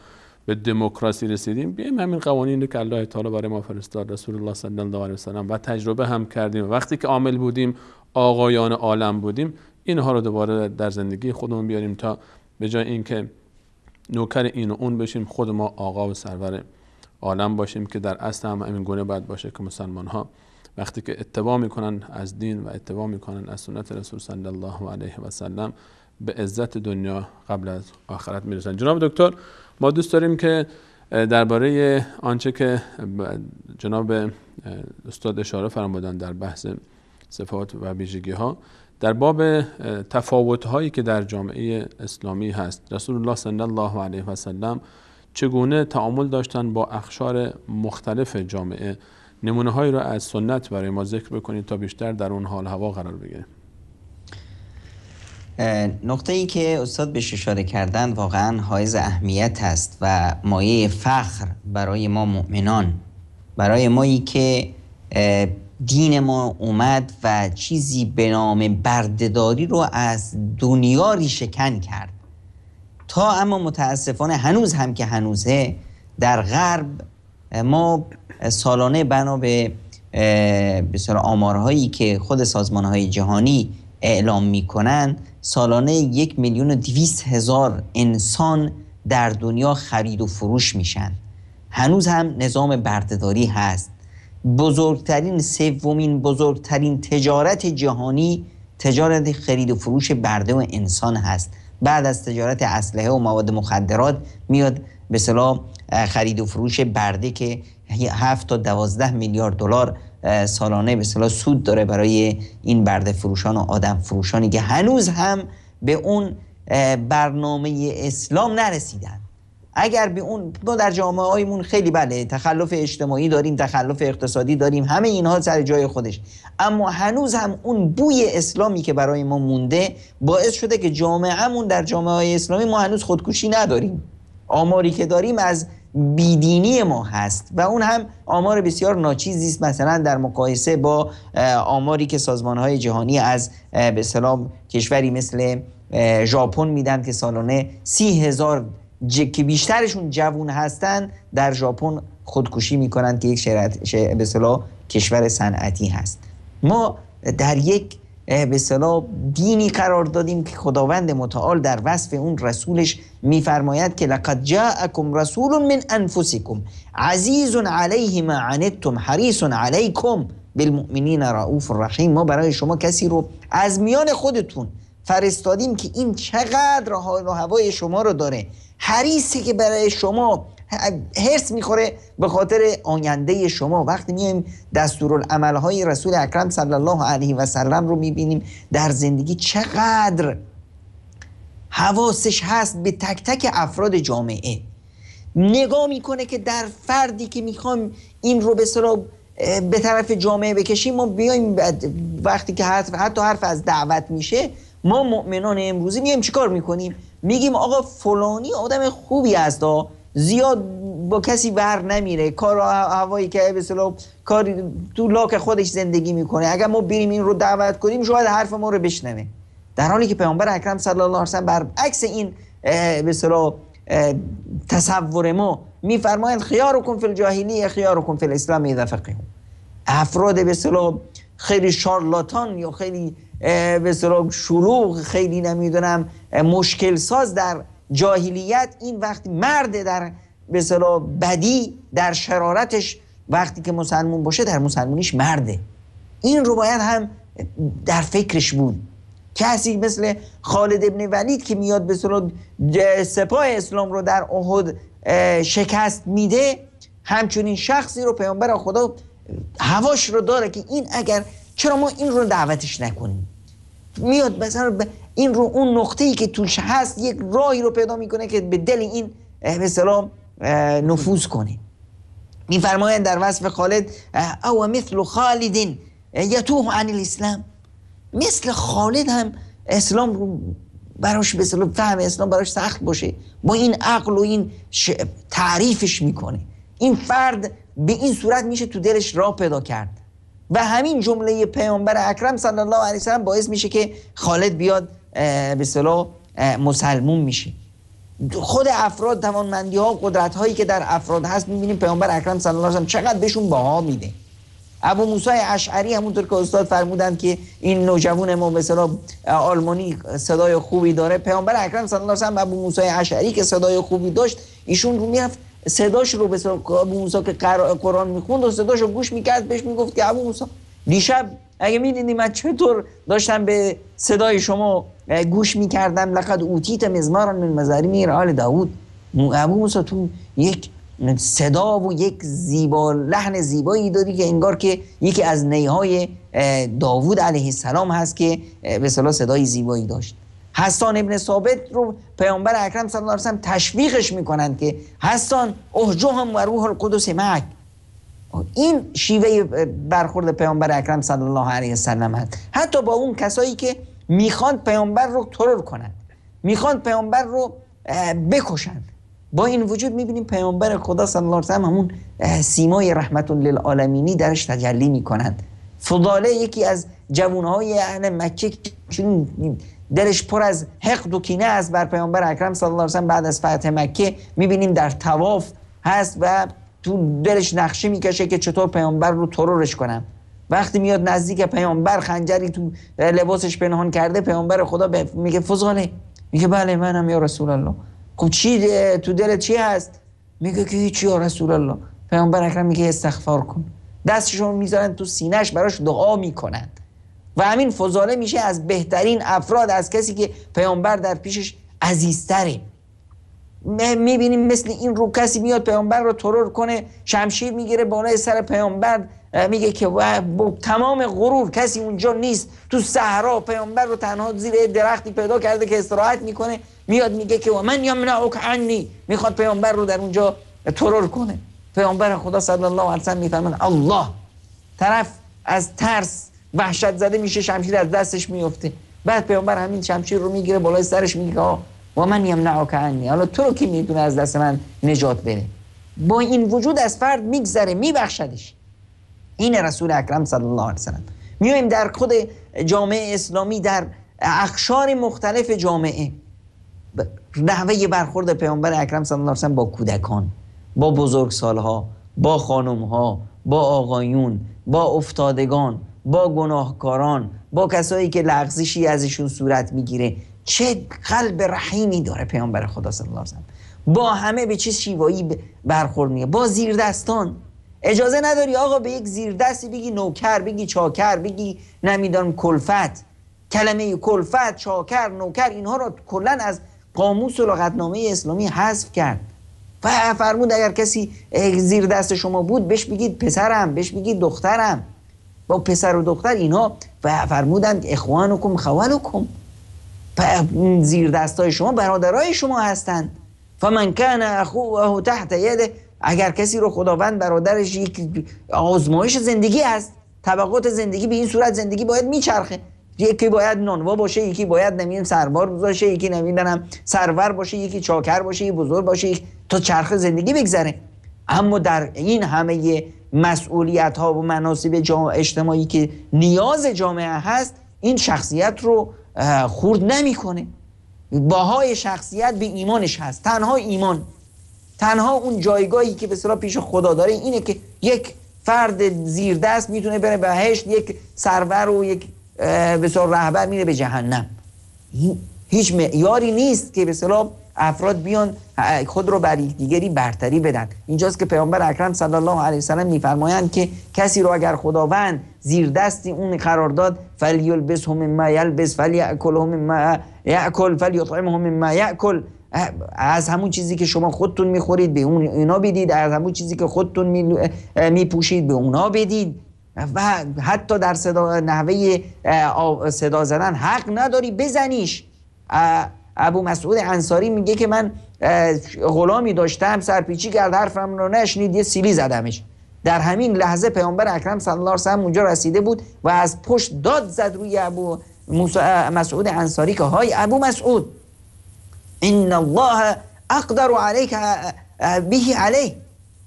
به دموکراسی رسیدیم، بیایم همین قوانین رو که الله تعالی برای ما فرستاد، رسول الله صلی الله علیه و سلم، و تجربه هم کردیم، وقتی که عامل بودیم، آقایان عالم بودیم، اینها رو دوباره در زندگی خودمون بیاریم تا به جای اینکه نوکر این و اون بشیم، خود ما آقا و سرور عالم باشیم، که در اصل هم همین گونه باید باشه که مسلمان ها وقتی که اتباع میکنن از دین و اتباع میکنن از سنت رسول صلی الله علیه و سلم، به عزت دنیا قبل از آخرت میرسن. جناب دکتر، ما دوست داریم که درباره آنچه که جناب استاد اشاره فرمودن در بحث صفات و ویژگی ها، در باب تفاوت هایی که در جامعه اسلامی هست، رسول الله صلی الله علیه و سلم چگونه تعامل داشتن با اقشار مختلف جامعه، نمونه هایی را از سنت برای ما ذکر بکنید تا بیشتر در اون حال هوا قرار بگیریم. نقطه ای که استاد بهش اشاره کردن واقعا حائز اهمیت است و مایه فخر برای ما مؤمنان، برای مایی که دین ما اومد و چیزی به نام بردهداری رو از دنیا ریشه‌کن کرد. تا اما متاسفانه هنوز هم که هنوزه در غرب ما سالانه بنا به بسیار آمارهایی که خود سازمانهای جهانی اعلام میکنن، سالانه 1,200,000 انسان در دنیا خرید و فروش میشن. هنوز هم نظام بردهداری هست. بزرگترین، سومین بزرگترین تجارت جهانی تجارت خرید و فروش برده و انسان هست. بعد از تجارت اسلحه و مواد مخدرات میاد به اصطلاح خرید و فروش برده که 7 تا 12 میلیارد دلار سالانه به اصطلاح سود داره برای این برده فروشان و آدم فروشانی که هنوز هم به اون برنامه اسلام نرسیدن. اگر به اون، ما در جامعه هایمون خیلی بله تخلف اجتماعی داریم، تخلف اقتصادی داریم، همه اینها سر جای خودش، اما هنوز هم اون بوی اسلامی که برای ما مونده باعث شده که جامعهمون، در جامعه های اسلامی ما هنوز خودکشی نداریم. آماری که داریم از بیدینی ما هست و اون هم آمار بسیار ناچیزی است مثلا در مقایسه با آماری که سازمان‌های جهانی از به اصطلاح کشوری مثل ژاپن میدن که سالانه 30,000 که بیشترشون جوون هستن در ژاپن خودکشی میکنن که یک به اصطلاح کشور صنعتی هست. ما در یک به اصطلاح دینی قرار دادیم که خداوند متعال در وصف اون رسولش میفرماید که لقد جاءکم رسول من انفسکم عزیز علیه ما عنتم حریص علیکم بالمؤمنین رؤوف رحیم. ما برای شما کسی رو از میان خودتون فرستادیم که این چقدر حال و هوای شما رو داره، حریصه که برای شما حرص میخوره به خاطر آینده شما. وقتی میایم دستورالعمل‌های رسول اکرم صلی الله علیه و سلم رو میبینیم در زندگی، چقدر حواسش هست به تک تک افراد جامعه، نگاه میکنه که در فردی که میخوایم این رو به اصطلاح به طرف جامعه بکشیم، ما بیایم وقتی که حتی حرف از دعوت میشه، ما مؤمنان امروزی میایم چیکار میکنیم؟ میگیم آقا فلانی آدم خوبی است، زیاد با کسی بر نمیره، کار هوایی که به اصطلاح کار تو لاک خودش زندگی میکنه، اگر ما بریم این رو دعوت کنیم شاید حرف ما رو بشنوه. در حالی که پیامبر اکرم صلی الله علیه و سلم برعکس این به اصطلاح تصور ما میفرمایند خیارکم فی الجاهلیه خیارکم فی الاسلام اذا فقهوا. افراد به اصطلاح خیلی شارلاتان یا خیلی به اصطلاح شلوغ، خیلی نمیدونم مشکل ساز در جاهلیت، این وقتی مرد در به اصطلاح بدی در شرارتش وقتی که مسلمون باشه در مسلمونیش مرده. این رو باید هم در فکرش بود. کسی مثل خالد ابن ولید که میاد به اصطلاح سپاه اسلام رو در احد شکست میده، همچنین شخصی رو پیامبر خدا هواش رو داره که این اگر چرا ما این رو دعوتش نکنیم، میاد مثلا این رو اون نقطه‌ای که توش هست یک راهی رو پیدا میکنه که به دل این به اصطلاح نفوذ کنه. میفرمایند در وصف خالد او مثل خالد یتوه عن الاسلام، مثل خالد هم اسلام رو براش به اصطلاح فهم اسلام براش سخت باشه، با این عقل و این تعریفش میکنه. این فرد به این صورت میشه تو دلش راه پیدا کرد و همین جمله پیامبر اکرم صلی الله علیه و سلم باعث میشه که خالد بیاد به اصطلاح مسلمون میشه. خود افراد، توانمندی ها، قدرت هایی که در افراد هست، میبینیم پیامبر اکرم صلی الله علیه و سلم چقدر بهشون باها میده. ابو موسی اشعری همونطور که استاد فرمودند که این نوجوان ما به اصطلاح آلمانی صدای خوبی داره، پیامبر اکرم صلی الله علیه و سلم ابو موسی اشعری که صدای خوبی داشت، ایشون رو میرفت صداش رو به ابو موسی که قرآن میخوند و صداش رو گوش میکرد، بهش میگفت که ابو موسی دیشب اگه میدیدی من چطور داشتم به صدای شما گوش میکردم، لقد اوتیت مزمارا من مزامیر آل داوود. ابو موسی تو یک صدا و یک زیبا لحن زیبایی داری که انگار که یکی از نیهای داوود علیه السلام هست که به اصطلاح صدای زیبایی داشت. حسان ابن ثابت رو پیامبر اکرم صلی الله علیه و سلم تشویقش میکنند که حسان اهجهم و روح القدس معک. این شیوه برخورد پیامبر اکرم صلی الله علیه و سلم هست، حتی با اون کسایی که میخوان پیامبر رو ترور کنند، میخوان پیامبر رو بکشند. با این وجود میبینیم پیامبر خدا صلی الله علیه و سلم همون سیمای رحمت للعالمینی درش تجلی میکنند. فضاله یکی از جوانهای اهل مکه چون دلش پر از حقد و کینه است بر پیامبر اکرم صلی الله علیه و سلم، بعد از فتح مکه میبینیم در طواف هست و تو دلش نقشه میکشه که چطور پیامبر رو ترورش کنم. وقتی میاد نزدیک پیامبر، خنجری تو لباسش پنهان کرده، پیامبر خدا میگه فضاله، میگه بله منم یا رسول الله. خب چی تو دلت چی هست؟ میگه که هیچی یا رسول الله. پیامبر اکرم میگه استغفار کن. دستشون میذارن تو سینه‌ش، براش دعا میکنند و همین فضاله میشه از بهترین افراد، از کسی که پیامبر در پیشش عزیزتره. میبینیم مثل این رو کسی میاد پیامبر رو ترور کنه، شمشیر میگیره بالای سر پیامبر، میگه که با تمام غرور کسی اونجا نیست، تو صحرا پیامبر رو تنها زیر درختی پیدا کرده که استراحت میکنه، میاد میگه که من یمنعک عنی، میخواد پیامبر رو در اونجا ترور کنه. پیامبر خدا صلی الله علیه و سلم میفرماند الله. طرف از ترس وحشت زده میشه، شمشیر از دستش میفته. بعد پیامبر همین شمشیر رو میگیره بالای سرش، میگه و من یمنعک عنی، حالا تو رو کی میتونه از دست من نجات بده؟ با این وجود از فرد میگذره، میبخشدش. این رسول اکرم صلی الله علیه و سلم. میایم در خود جامعه اسلامی، در اقشار مختلف جامعه، نحوه برخورد پیامبر اکرم صلی الله علیه و سلم با کودکان، با بزرگسالها، با خانمها، با آقایون، با افتادگان، با گناهکاران، با کسایی که لغزشی ازشون صورت میگیره، چه قلب رحیمی داره پیامبر خدا صلی الله علیه و سلم. با همه به چه شیوایی برخورد میگه. با زیردستان اجازه نداری آقا به یک زیردستی بگی نوکر، بگی چاکر، بگی نمیدونم کلفت. کلمه کلفت، چاکر، نوکر، اینها را کلا از قاموس و لغتنامه اسلامی حذف کرد. و فرمود اگر کسی زیر دست شما بود بهش بگید پسرم، بهش بگید دخترم. با پسر و دختر اینها فرمودند اخوانکم خوالکم، زیر دستای شما برادرای شما هستند. فمن کان اخوه تحت یده، اگر کسی رو خداوند برادرش، یک آزمایش زندگی است، طبقات زندگی به این صورت زندگی باید میچرخه، یکی باید نانوا باشه، یکی باید نمیدونم سربار باشه، یکی نمیدونم سرور باشه، یکی چاکر باشه، یکی بزرگ باشه، تا چرخ زندگی بگذره. اما در این همه مسئولیت ها و مناصب اجتماعی که نیاز جامعه هست، این شخصیت رو خورد نمیکنه. باهای شخصیت به ایمانش هست، تنها ایمان، تنها اون جایگاهی که به اصطلاح پیش خدا داره اینه که یک فرد زیردست میتونه بره بهشت، یک سرور و یک به اصطلاح رهبر میره به جهنم. هیچ معیاری نیست که به اصطلاح افراد بیان خود رو بر یکدیگری برتری بدن. اینجاست که پیامبر اکرم صلی الله علیه و سلم میفرمایند که کسی رو اگر خداوند زیر دستی اون قرار داد، فلیلبسه مما یلبس فلیأکله مما یأکل فلیطعمه مما یأکل، از همون چیزی که شما خودتون میخورید به اون اینا بدید، از همون چیزی که خودتون میپوشید به اونا بدید. و حتی در صدا، نحوه صدا زدن حق نداری بزنیش. ابو مسعود انصاری میگه که من غلامی داشتم، سرپیچی کرد، حرفم رو نشنید، یه سیلی زدمش. در همین لحظه پیامبر اکرم صلی الله علیه و سلم اونجا رسیده بود و از پشت داد زد روی ابو مسعود انصاری که های ابو مسعود، ان الله اقدر علیک به علیه،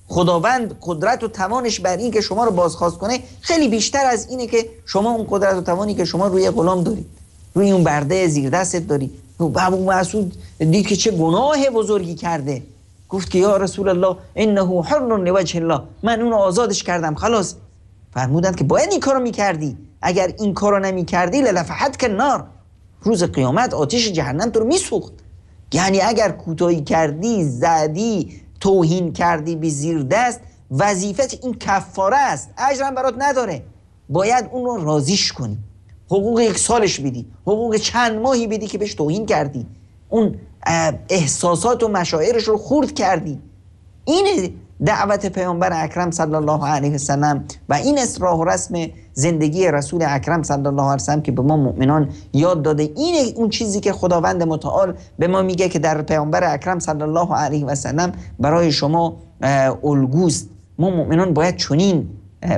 خداوند قدرت و توانش بر این که شما رو بازخواست کنه خیلی بیشتر از اینه که شما اون قدرت و توانی که شما روی غلام دارید، روی اون برده زیر دستت داری. ابو مسعود دید که چه گناه بزرگی کرده، گفت که یا رسول الله انه حر لوجه الله، من اون رو آزادش کردم خلاص. فرمودند که باید این کارو میکردی، اگر این کارو نمیکردی للفحتک النار، روز قیامت آتش جهنم تو رو میسوخت. یعنی اگر کوتاهی کردی، زدی، توهین کردی به زیر دست، وظیفت این کفاره است، اجرم برات نداره، باید اون رو راضیش کنی، حقوق یک سالش بدی، حقوق چند ماهی بدی که بهش توهین کردی، اون احساسات و مشاعرش رو خورد کردی. این دعوت پیامبر اکرم صلی الله علیه و سلم و این راه و رسم زندگی رسول اکرم صلی الله علیه و سلم که به ما مؤمنان یاد داده. این اون چیزی که خداوند متعال به ما میگه که در پیامبر اکرم صلی الله علیه و سلم برای شما الگوست. ما مؤمنان باید چنین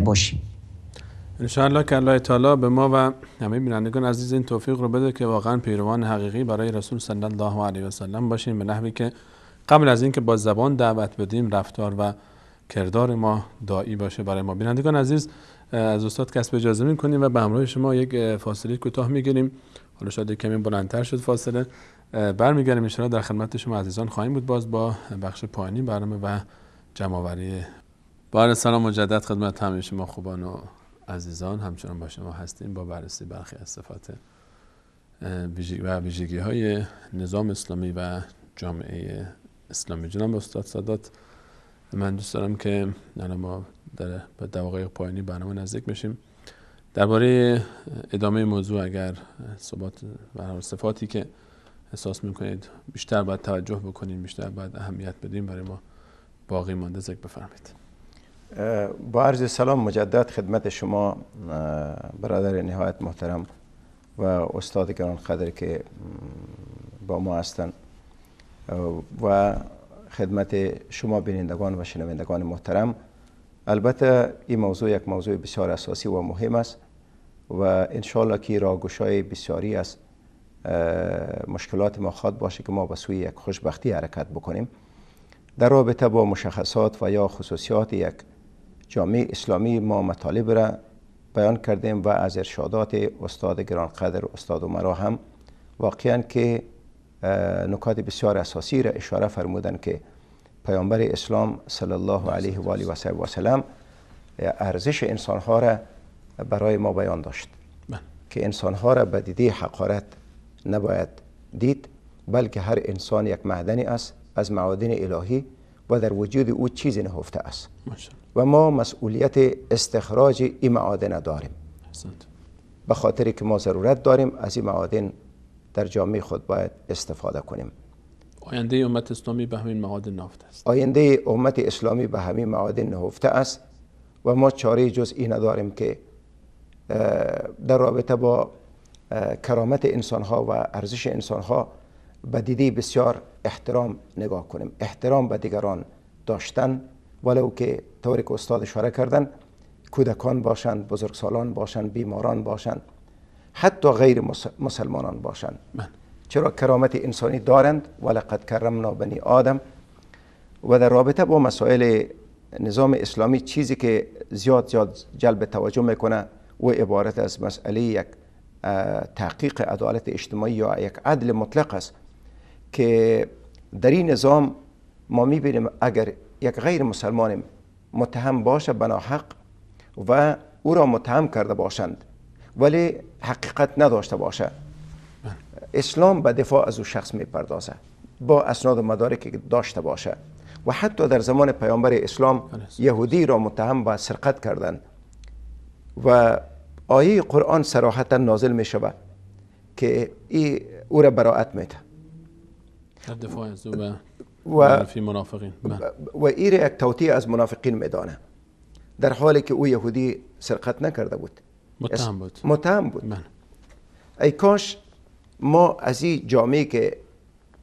باشیم. انشاءالله که الله تعالی به ما و همه بینندگان عزیز این توفیق رو بده که واقعا پیروان حقیقی برای رسول صلی الله علیه و سلم باشیم، به نحوی که قبل از اینکه با زبان دعوت بدیم رفتار و کردار ما داعی باشه برای ما. بینندگان عزیز، از استاد کسب اجازه میکنیم و به همراه شما یک فاصله کوتاه میگیریم. حالا شاید کمی بلندتر شد فاصله. برمیگردیم ان شاءالله در خدمت شما عزیزان خواهیم بود باز با بخش پایانی برنامه و جمع‌آوری. با سلام مجدد خدمت همه شما خوبان و عزیزان، همچنان با شما هستیم با بررسی برخی از صفات و ویژگی‌های نظام اسلامی و جامعه اسلامی. جناب استاد سادات، من دوست دارم که الان ما در به دقایق پایانی برنامه نزدیک میشیم، درباره ادامه موضوع اگر صحبت و صفاتی که احساس میکنید بیشتر باید توجه بکنیم، بیشتر باید اهمیت بدیم، برای ما باقی مانده ذکر بفرمایید. با عرض سلام مجدد خدمت شما برادر نهایت محترم و استاد گرانقدر که با ما هستند و خدمت شما بینندگان و شنوندگان محترم. البته این موضوع یک موضوع بسیار اساسی و مهم است و انشالله که راهگشای بسیاری از مشکلات ما خواد باشه که ما به سوی یک خوشبختی حرکت بکنیم. در رابطه با مشخصات و یا خصوصیات یک جامعه اسلامی ما مطالب را بیان کردیم و از ارشادات استاد گرانقدر استاد عمرا هم واقعا که نکات بسیار اساسی را اشاره فرمودند که پیامبر اسلام صلی الله علیه و آله و سلم ارزش انسانها را برای ما بیان داشت که انسانها را به دیده حقارت نباید دید، بلکه هر انسان یک معدنی است از معادن الهی و در وجود او چیزی نهفته است و ما مسئولیت استخراج این معادن داریم. به خاطر که ما ضرورت داریم از این معادن در جامعه خود باید استفاده کنیم. آینده امت اسلامی به همین معادن نهفته است. آینده امت اسلامی به همین معادن نهفته است و ما چاره جز این نداریم که در رابطه با کرامت انسانها و ارزش انسانها به دیده بسیار احترام نگاه کنیم. احترام به دیگران داشتن، ولو که طوری که استاد اشاره کردن کودکان باشند، بزرگسالان باشند، بیماران باشند، حتی غیر مسلمانان باشند. چرا کرامت انسانی دارند، ولقد کرمنا بنی آدم. و در رابطه با مسائل نظام اسلامی چیزی که زیاد زیاد جلب توجه میکنه و عبارت از مسئله یک تحقیق عدالت اجتماعی یا یک عدل مطلق است که در این نظام ما میبینیم اگر یک غیر مسلمان متهم باشه بنا حق و او را متهم کرده باشند ولی حقیقت نداشته باشه، اسلام به دفاع از او شخص میپردازه با اسناد و مدارکی که داشته باشه. و حتی در زمان پیامبر اسلام یهودی را متهم به سرقت کردند و آیه قرآن صراحتا نازل می شود که او را براءت میده در دفاع از او و منافقین و ای را یک توطئه از منافقین میدانه، در حالی که او یهودی سرقت نکرده بود، متهم بود. متهم بود. ای کاش ما از این جامعه که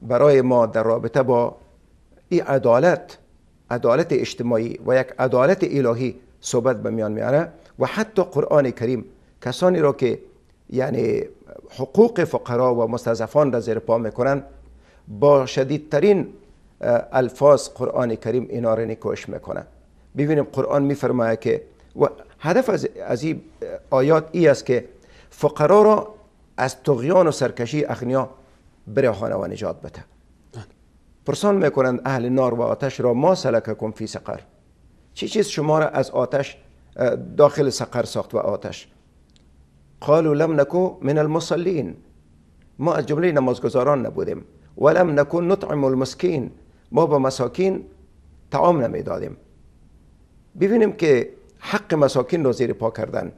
برای ما در رابطه با این عدالت، عدالت اجتماعی و یک عدالت الهی صحبت به میان میاره و حتی قرآن کریم کسانی را که یعنی حقوق فقرا و مستضعفان را زیر پا میکنن با شدیدترین الفاظ قرآن کریم اینا را نکوش میکنه. ببینیم قرآن میفرماید که و هدف از این آیات ای است که فقرا را از طغیان و سرکشی اغنیا برهانه و نجات بده. پرسان میکنند اهل نار و آتش را ما سلککم فی سقر، چی چیز شما را از آتش داخل سقر ساخت و آتش؟ قالوا لم نکو من المصلین، ما از جمله نمازگزاران نبودیم، ولم نکن نطعم المسکین، ما به مساکین طعام نمیدادیم. ببینیم که حق مساکین را زیر پا کردن.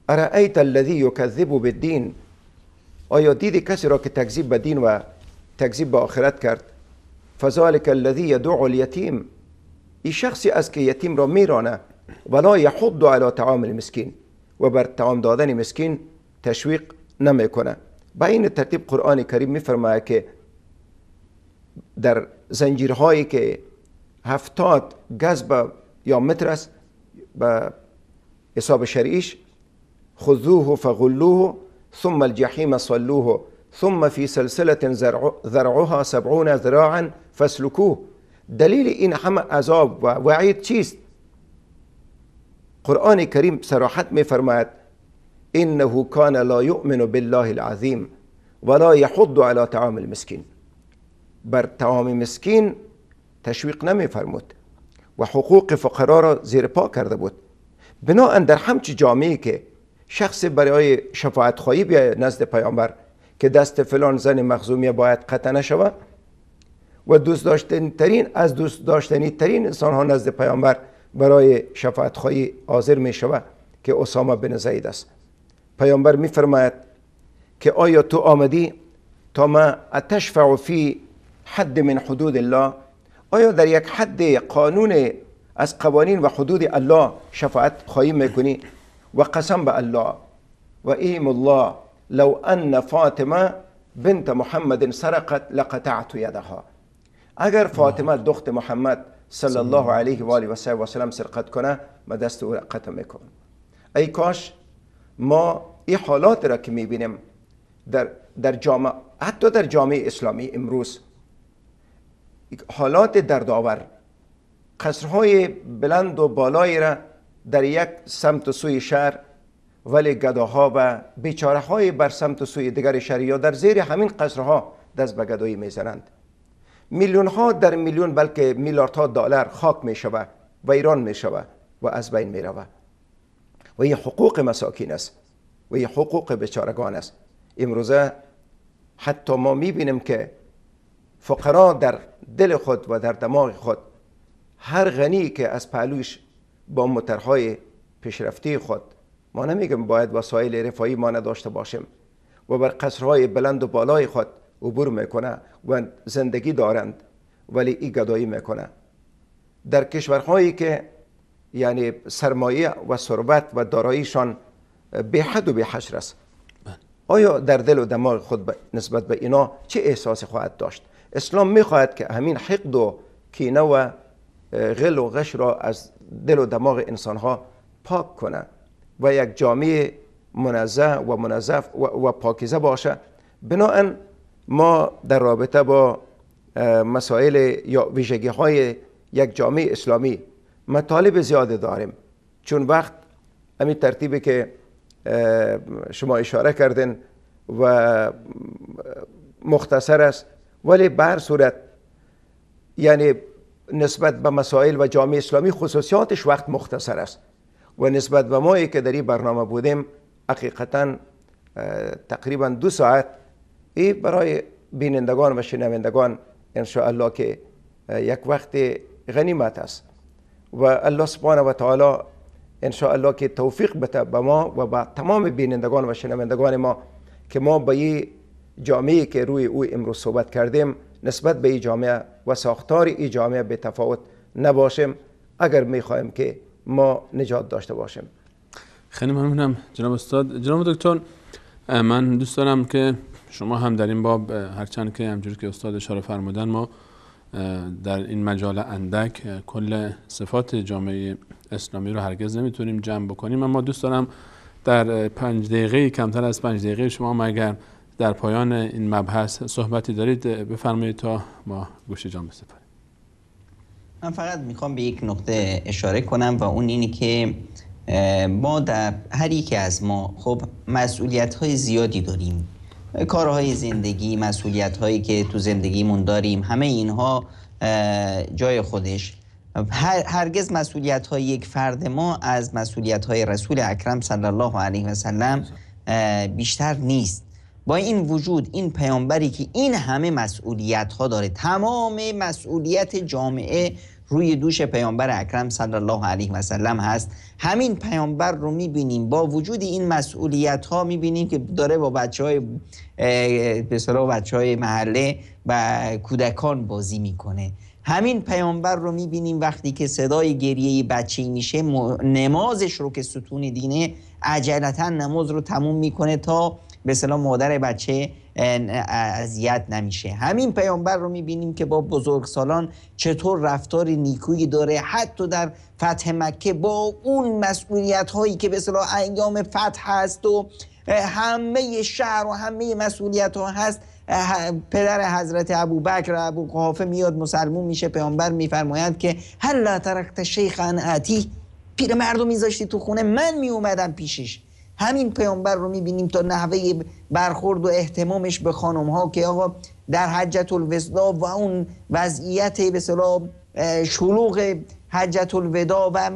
ارأیت الذی یکذب بالدین، آیا دیدی کسی را که تکذیب به دین و تکذیب به آخرت کرد؟ فذلک الذی یدع الیتیم، این شخصی است که یتیم را میرانه، ولا یحض علی طعام المسکین، و بر طعام دادن مسکین تشویق نمیکنه. به این ترتیب قرآن کریم میفرماید که در زنجیرهایی که 70 گز یا متر است به حساب شرعیش، خذوه فغلوه ثم الجحیم صلوه ثم فی سلسلة ذرعها 70 ذراعا فاسلکوه. دلیل این همه عذاب و وعید چیست؟ قرآن کریم صراحت میفرماید انه کان لا یؤمن بالله العظیم ولا یحض علی طعام المسکین. بر طعام مسکین تشویق نمی فرمود و حقوق فقرا را زیر پا کرده بود. بناهن در همچی جامعه که شخص برای شفاعت خواهی بیاید نزد پیامبر که دست فلان زن مخزومیه باید قطع نشود و دوست داشتنی ترین از دوست داشتنی ترین انسان ها نزد پیامبر برای شفاعت خواهی حاضر می شود که اسامه بن زید است، پیامبر می فرماید که آیا تو آمدی تا ما اتشفع فی حد من حدود الله؟ آیا در یک حد قانون از قوانین و حدود الله شفاعت خواهی میکنی؟ و قسم به الله و ایم الله لو ان فاطمه بنت محمد سرقت لقطعت یدها. اگر فاطمه دخت محمد صلی الله علیه و آله و سلم سرقت کنه، ما دست او را قطع میکنم. ای کاش ما این حالات را که میبینیم در جامعه، حتی در جامعه اسلامی امروز، حالات دردآور، قصرهای بلند و بالایی را در یک سمت و سوی شهر، ولی گداها و بیچاره های بر سمت و سوی دیگر شهر یا در زیر همین قصرها دست به گدایی میزنند. میلیون ها در میلیون بلکه میلیاردها دلار خاک می شود و ایران می شود و از بین می رود. و این حقوق مساکین است و این حقوق بیچارگان است. امروزه حتی ما می بینیم که فقرا در دل خود و در دماغ خود هر غنی که از پهلوش با موترهای پیشرفته خود، ما نمیگم باید وسایل رفاهی ما نداشته باشیم، و بر قصرهای بلند و بالای خود عبور میکنه و زندگی دارند، ولی ای گدایی میکنه. در کشورهایی که یعنی سرمایه و ثروت و داراییشان به حد و به حشر است، آیا در دل و دماغ خود نسبت به اینا چه احساسی خواهد داشت؟ اسلام میخواهد که همین حقد و کینه و غل و غش را از دل و دماغ انسانها پاک کنه و یک جامعه منزه و منظف و پاکیزه باشه. بناهن ما در رابطه با مسائل یا ویژگی های یک جامعه اسلامی مطالب زیاد داریم، چون وقت همین ترتیبی که شما اشاره کردین و مختصر است، ولی به هر صورت یعنی نسبت به مسائل و جامعه اسلامی خصوصیاتش وقت مختصر است و نسبت به مایی که در این برنامه بودیم حقیقتا تقریبا 2 ساعت ای برای بینندگان و شنوندگان انشاءالله که یک وقت غنیمت است و الله سبحانه و تعالی انشاءالله که توفیق بده به ما و به تمام بینندگان و شنوندگان ما که ما به این جامعه که روی او امروز صحبت کردیم نسبت به این جامعه و ساختار این جامعه به تفاوت نباشیم اگر میخواهیم که ما نجات داشته باشیم. خیلی ممنونم جناب استاد. جناب دکتر، من دوست دارم که شما هم در این باب، هرچند که همجور که استاد اشاره فرمودن ما در این مجال اندک کل صفات جامعه اسلامی رو هرگز نمیتونیم جمع بکنیم، اما دوست دارم در 5 دقیقه، کمتر از 5 دقیقه شما اگر در پایان این مبحث صحبتی دارید بفرمایید تا ما گوش جان بسپاریم. من فقط میخوام به یک نقطه اشاره کنم و اون اینه که ما در هر یکی از ما خب مسئولیت های زیادی داریم، کارهای زندگی، مسئولیت هایی که تو زندگیمون داریم، همه اینها جای خودش. هرگز مسئولیت های یک فرد ما از مسئولیت های رسول اکرم صلی الله علیه و سلم بیشتر نیست. با این وجود این پیامبری که این همه مسئولیت ها داره، تمام مسئولیت جامعه روی دوش پیامبر اکرم صلی الله علیه و سلم هست، همین پیامبر رو میبینیم با وجود این مسئولیت ها میبینیم که داره با بچه های محله و کودکان بازی میکنه. همین پیامبر رو میبینیم وقتی که صدای گریه بچه‌ای میشه نمازش رو که ستون دینه عجلتاً نماز رو تموم میکنه تا به اصطلاح مادر بچه اذیت نمیشه. همین پیامبر رو میبینیم که با بزرگسالان چطور رفتار نیکویی داره، حتی در فتح مکه با اون مسئولیت هایی که به اصطلاح ایام فتح هست و همه شهر و همه مسئولیت ها هست، پدر حضرت ابوبکر ابو قحافه میاد مسلمون میشه، پیامبر میفرماید که هلا ترکت شیخا آتی، پیرمردو میذاشتی تو خونه من میومدم پیشش. همین پیامبر رو میبینیم تا نحوه برخورد و اهتمامش به خانم ها که آقا در حجة الوداع و اون وضعیت به اصطلاح شلوغ حجة الوداع و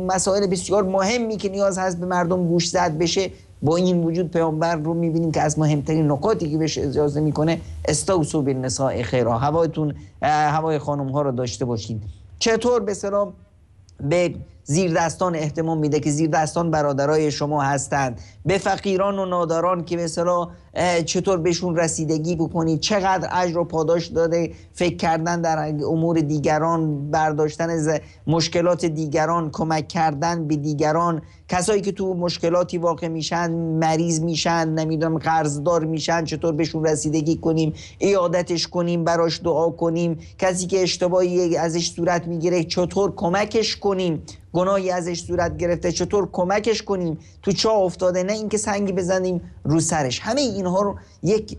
مسائل بسیار مهمی که نیاز هست به مردم گوش زد بشه، با این وجود پیامبر رو میبینیم که از مهمترین نکاتی که بهش اجازه میکنه استوصوا بالنساء خیرا، هوایتون هوای خانم ها رو داشته باشید. چطور به اصطلاح به زیردستان اهتمام میده که زیردستان برادرای شما هستند، به فقیران و ناداران که به اصطلاح چطور بهشون رسیدگی بکنید، چقدر اجر و پاداش داده فکر کردن در امور دیگران، برداشتن مشکلات دیگران، کمک کردن به دیگران، کسایی که تو مشکلاتی واقع میشن، مریض میشن، نمیدونم قرضدار میشن، چطور بهشون رسیدگی کنیم، عیادتش کنیم، براش دعا کنیم، کسی که اشتباهی ازش صورت میگیره چطور کمکش کنیم، گناهی ازش صورت گرفته چطور کمکش کنیم، تو چاه افتاده نه اینکه سنگی بزنیم رو سرش. همه اینها رو یک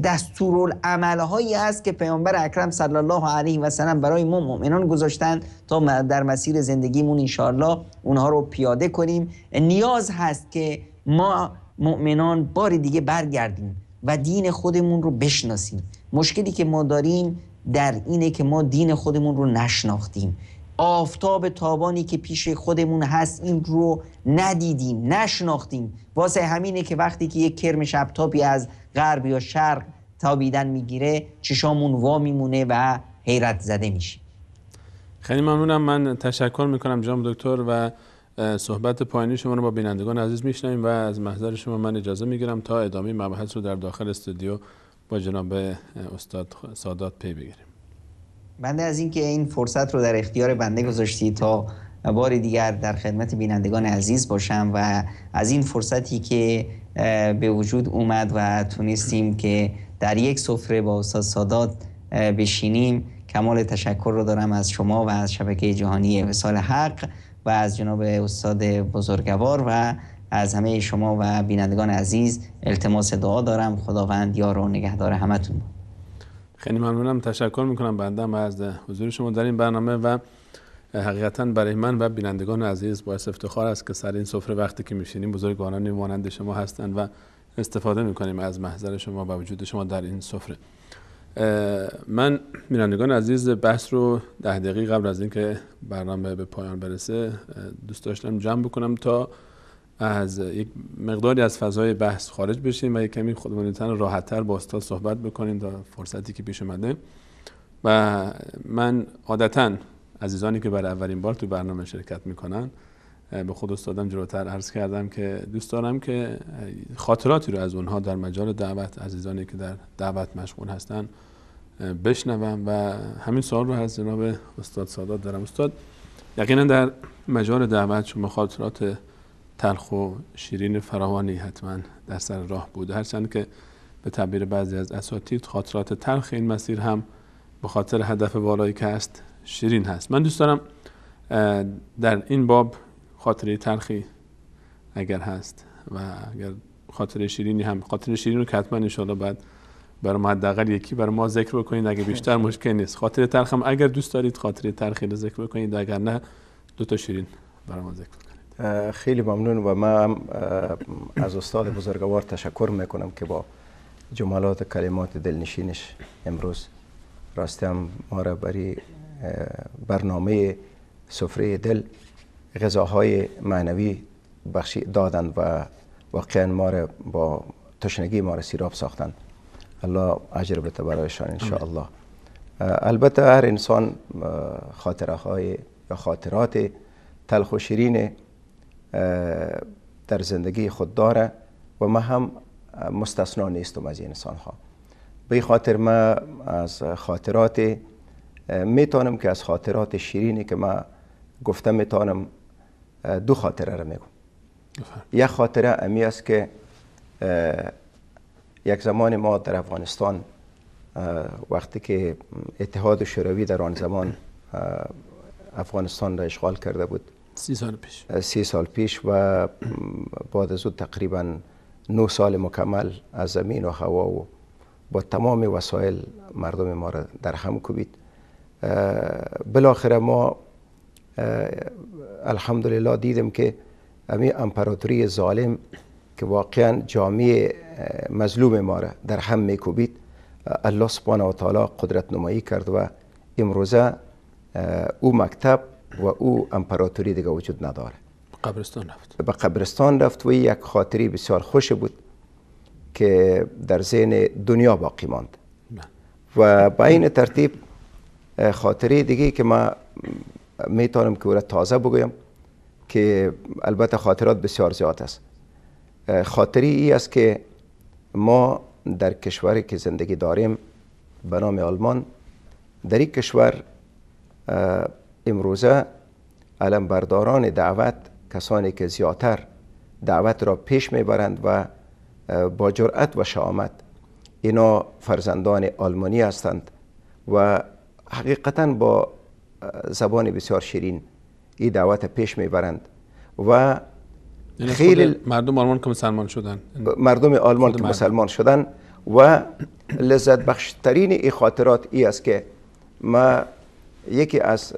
دستورالعمل‌هایی است که پیامبر اکرم صلی الله علیه و سلم برای ما مؤمنان گذاشتن تا در مسیر زندگیمون انشاءالله اونها رو پیاده کنیم. نیاز هست که ما مؤمنان بار دیگه برگردیم و دین خودمون رو بشناسیم. مشکلی که ما داریم در اینه که ما دین خودمون رو نشناختیم، آفتاب تابانی که پیش خودمون هست این رو ندیدیم، نشناختیم. واسه همینه که وقتی که یک کرم شبتابی از غرب یا شرق تابیدن میگیره چشامون وا میمونه و حیرت زده میشیم. خیلی ممنونم. من تشکر میکنم جناب دکتر و صحبت پایانی شما رو با بینندگان عزیز میشنویم و از محضر شما من اجازه میگیرم تا ادامه مبحث رو در داخل استودیو با جناب استاد سادات پی بگیریم. بنده از اینکه این فرصت رو در اختیار بنده گذاشتی تا بار دیگر در خدمت بینندگان عزیز باشم و از این فرصتی که به وجود اومد و تونستیم که در یک سفره با استاد سادات بشینیم، کمال تشکر رو دارم از شما و از شبکه جهانی وصال حق و از جناب استاد بزرگوار و از همه شما و بینندگان عزیز التماس دعا دارم. خداوند یار و نگهدار همتون. خیلی ممنونم، تشکر میکنم بنده از حضور شما در این برنامه و حقیقتا برای من و بینندگان عزیز باعث افتخار است که سر این سفره وقتی که میشینیم بزرگوارانی مانند شما هستند و استفاده میکنیم از محضر شما و وجود شما در این سفره. من بینندگان عزیز بحث رو 10 دقیقه قبل از اینکه برنامه به پایان برسه دوست داشتم جمع بکنم تا از یک مقداری از فضای بحث خارج بشیم و یک کمی خودمونی‌تر راحت‌تر با استاد صحبت بکنیم تا فرصتی که پیش اومده. و من عادتاً عزیزانی که برای اولین بار تو برنامه شرکت میکنن به خود استادم جلوتر عرض کردم که دوست دارم که خاطراتی رو از اونها در مجال دعوت، عزیزانی که در دعوت مشغول هستن بشنوم و همین سوال رو از جناب استاد سادات دارم. استاد، یقینا در مجال دعوت شما خاطرات تلخ و شیرین فراوانی حتما در سر راه بوده، هرچند که به تعبیر بعضی از اساتید خاطرات تلخ این مسیر هم به خاطر هدف والایی که هست شیرین هست. من دوست دارم در این باب خاطره تلخی اگر هست و اگر خاطره شیرینی هم، خاطره شیرین رو که حتما انشالله بعد برای ما حداقل یکی برای ما ذکر بکنید، اگه بیشتر مشکل نیست. خاطره تلخ هم اگر دوست دارید خاطره تلخی رو ذکر بکنید، اگر نه دو تا شیرین برای ما ذکر بکنید. خیلی ممنون و من از استاد بزرگوار تشکر میکنم که با جملات و کلمات دلنشینش امروز راستی هم ما را برای برنامه سفره دل غذاهای معنوی بخشی دادند و واقعا ما را با تشنگی ما را سیراب ساختند. الله اجر بده برایشان انشاءالله. البته هر انسان خاطره های یا خاطرات تلخ و شیرین در زندگی خود داره و من هم مستثنا نیستم از این انسان ها. به خاطر من از خاطرات میتونم که از خاطرات شیرینی که من گفتم میتونم دو خاطره رو میگم. یک خاطره امی است که یک زمان ما در افغانستان وقتی که اتحاد شوروی در آن زمان افغانستان را اشغال کرده بود، 30 سال پیش، 30 سال پیش و بعد از او تقریبا 9 سال مکمل از زمین و هوا و با تمام وسایل مردم ما را در هم کوبید. بالاخره ما الحمدلله دیدیم که امی امپراتوری ظالم که واقعا جامعه مظلوم ما را در هم میکوبید، الله سبحانه و تعالی قدرت نمایی کرد و امروزه او مکتب و او امپراتوری دیگه وجود نداره. قبرستان رفت. به قبرستان رفت و یک خاطری بسیار خوش بود که در ذهن دنیا باقی ماند. و با این ترتیب خاطره دیگه که ما میتونم که او را تازه بگویم که البته خاطرات بسیار زیاد است، خاطری ای است که ما در کشوری که زندگی داریم به نام آلمان، در این کشور امروزه علمبرداران دعوت، کسانی که زیادتر دعوت را پیش میبرند و با جرأت و شهامت، اینا فرزندان آلمانی هستند و حقیقتا با زبان بسیار شیرین این دعوت پیش میبرند و خیلی مردم آلمان که مسلمان شدن، مردم آلمان که مسلمان شدن. و لذت بخشترین این خاطرات ای است که ما یکی از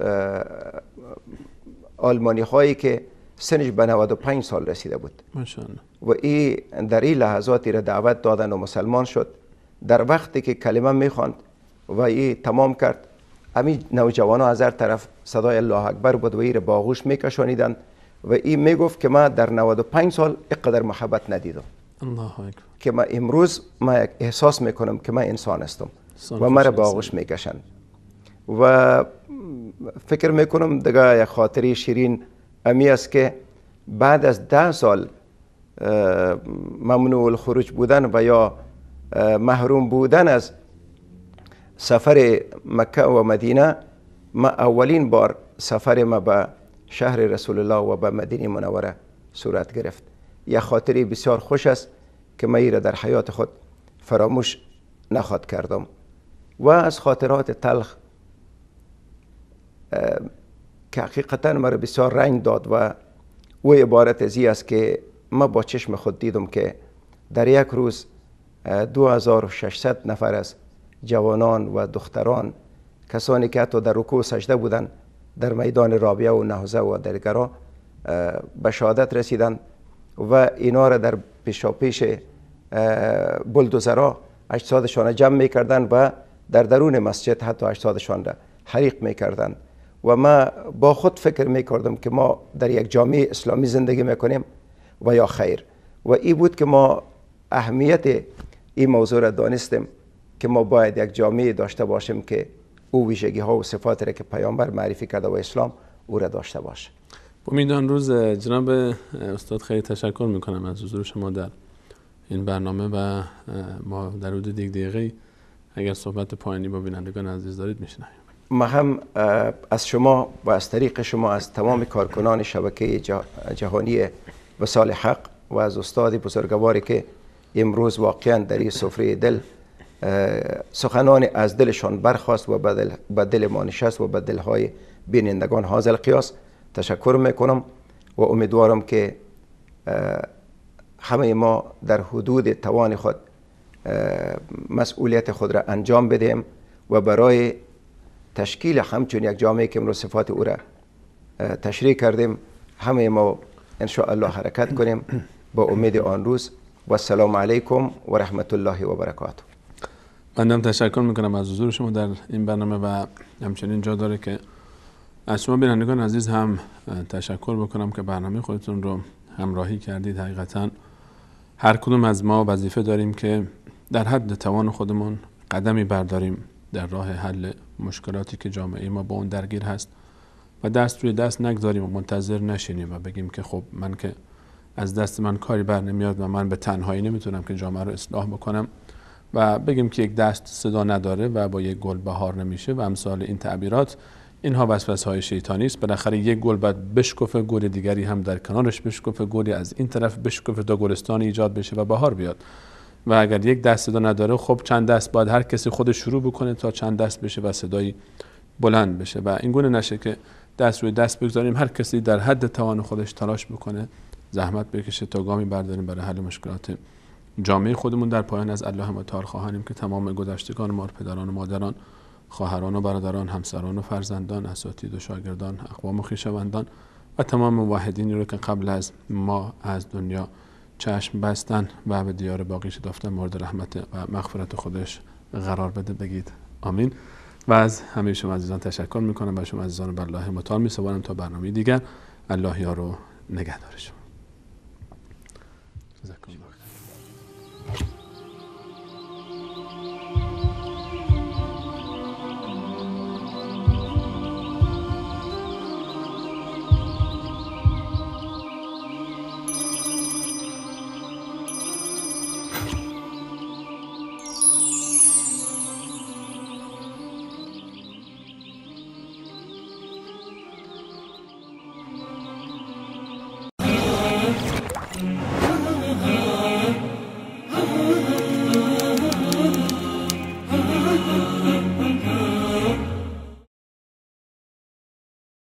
آلمانی هایی که سنش به 95 سال رسیده بود ماشاءالله و ای در این لحظاتی را دعوت دادن و مسلمان شد، در وقتی که کلمه میخواند و ای تمام کرد، همین نوجوان ها از هر طرف صدای الله اکبر بود و ای را باغوش میکشانیدند و ای میگفت که ما در 95 سال اینقدر محبت ندیدم. الله اکبر. که ما امروز ما احساس میکنم که من انسان هستم و مرا باغوش میکشند. و فکر میکنم دیگه یک خاطره شیرین امی است که بعد از 10 سال ممنوع الخروج بودن و یا محروم بودن از سفر مکه و مدینه، ما اولین بار سفر ما به شهر رسول الله و به مدینه منوره صورت گرفت. یک خاطره بسیار خوش است که من را در حیات خود فراموش نخواد کردم. و از خاطرات تلخ که حقیقتا مرا بسیار رنج داد و او عبارت ازی است که ما با چشم خود دیدم که در یک روز 2600 نفر از جوانان و دختران، کسانی که حتی در رکوع و سجده بودند، در میدان رابعه و نهضه و درگرا به شهادت رسیدند و اینا را در پیشاپیش بلدوزرها اجسادشان جمع میکردند و در درون مسجد حتی اجسادشان را حریق میکردند. و ما با خود فکر میکردم که ما در یک جامعه اسلامی زندگی میکنیم و یا خیر. و ای بود که ما اهمیت این موضوع را دانستیم که ما باید یک جامعه داشته باشیم که او ویژگی ها و صفات را که پیامبر معرفی کرده و اسلام او را داشته باشه. امید آن روز جناب استاد خیلی تشکر میکنم از حضور شما در این برنامه و ما در حدود یک دقیقه اگر صحبت پایانی با بینندگان عزیز دارید میشنویم. ما هم از شما و از طریق شما از تمام کارکنان شبکه جهانی وصال حق و از استاد بزرگواری که امروز واقعا در این سفره دل سخنان از دلشان برخاست و به دل ما نشست و به دلهای بینندگان حاضر قیاس تشکر میکنم و امیدوارم که همه ما در حدود توان خود مسئولیت خود را انجام بدهیم و برای تشکیل همچون یک جامعه که امروز صفات او را تشریح کردیم همه ما انشاءالله حرکت کنیم با امید آن روز. و السلام علیکم و رحمت الله و برکاته. بنده تشکر میکنم از حضور شما در این برنامه و همچنین جا داره که از شما بینندگان عزیز هم تشکر بکنم که برنامه خودتون رو همراهی کردید. حقیقتا هر کدوم از ما وظیفه داریم که در حد توان خودمون قدمی برداریم در راه حل مشکلاتی که جامعه ما با اون درگیر هست و دست روی دست نگذاریم و منتظر نشینیم و بگیم که خب من که از دست من کاری بر نمیاد و من به تنهایی نمیتونم که جامعه رو اصلاح بکنم و بگیم که یک دست صدا نداره و با یک گل بهار نمیشه و امثال این تعبیرات، اینها وسوسه های شیطانی است. بالاخره یک گل باید بشکفه، گل دیگری هم در کنارش بشکفه، گلی از این طرف بشکفه تا گلستان ایجاد بشه و بهار بیاد. و اگر یک دست صدا نداره، خب چند دست باید هر کسی خودش شروع بکنه تا چند دست بشه و صدایی بلند بشه و این گونه نشه که دست روی دست بگذاریم، هر کسی در حد توان خودش تلاش بکنه، زحمت بکشه تا گامی برداریم برای حل مشکلات جامعه خودمون. در پایان از الله متعال خواهانیم که تمام گذشتگان ما، پدران و مادران، خواهران و برادران، همسران و فرزندان، اساتید و شاگردان، اقوام و خویشاوندان و و تمام موحدینی رو که قبل از ما از دنیا چشم بستن و به دیار باقی شتافتن مورد رحمت و مغفرت خودش قرار بده. بگید آمین. و از همه شما عزیزان تشکر میکنم و شما عزیزان به الله متعال میسپارم تا برنامه دیگر. الله یار و نگهدار شما. جزاکم الله.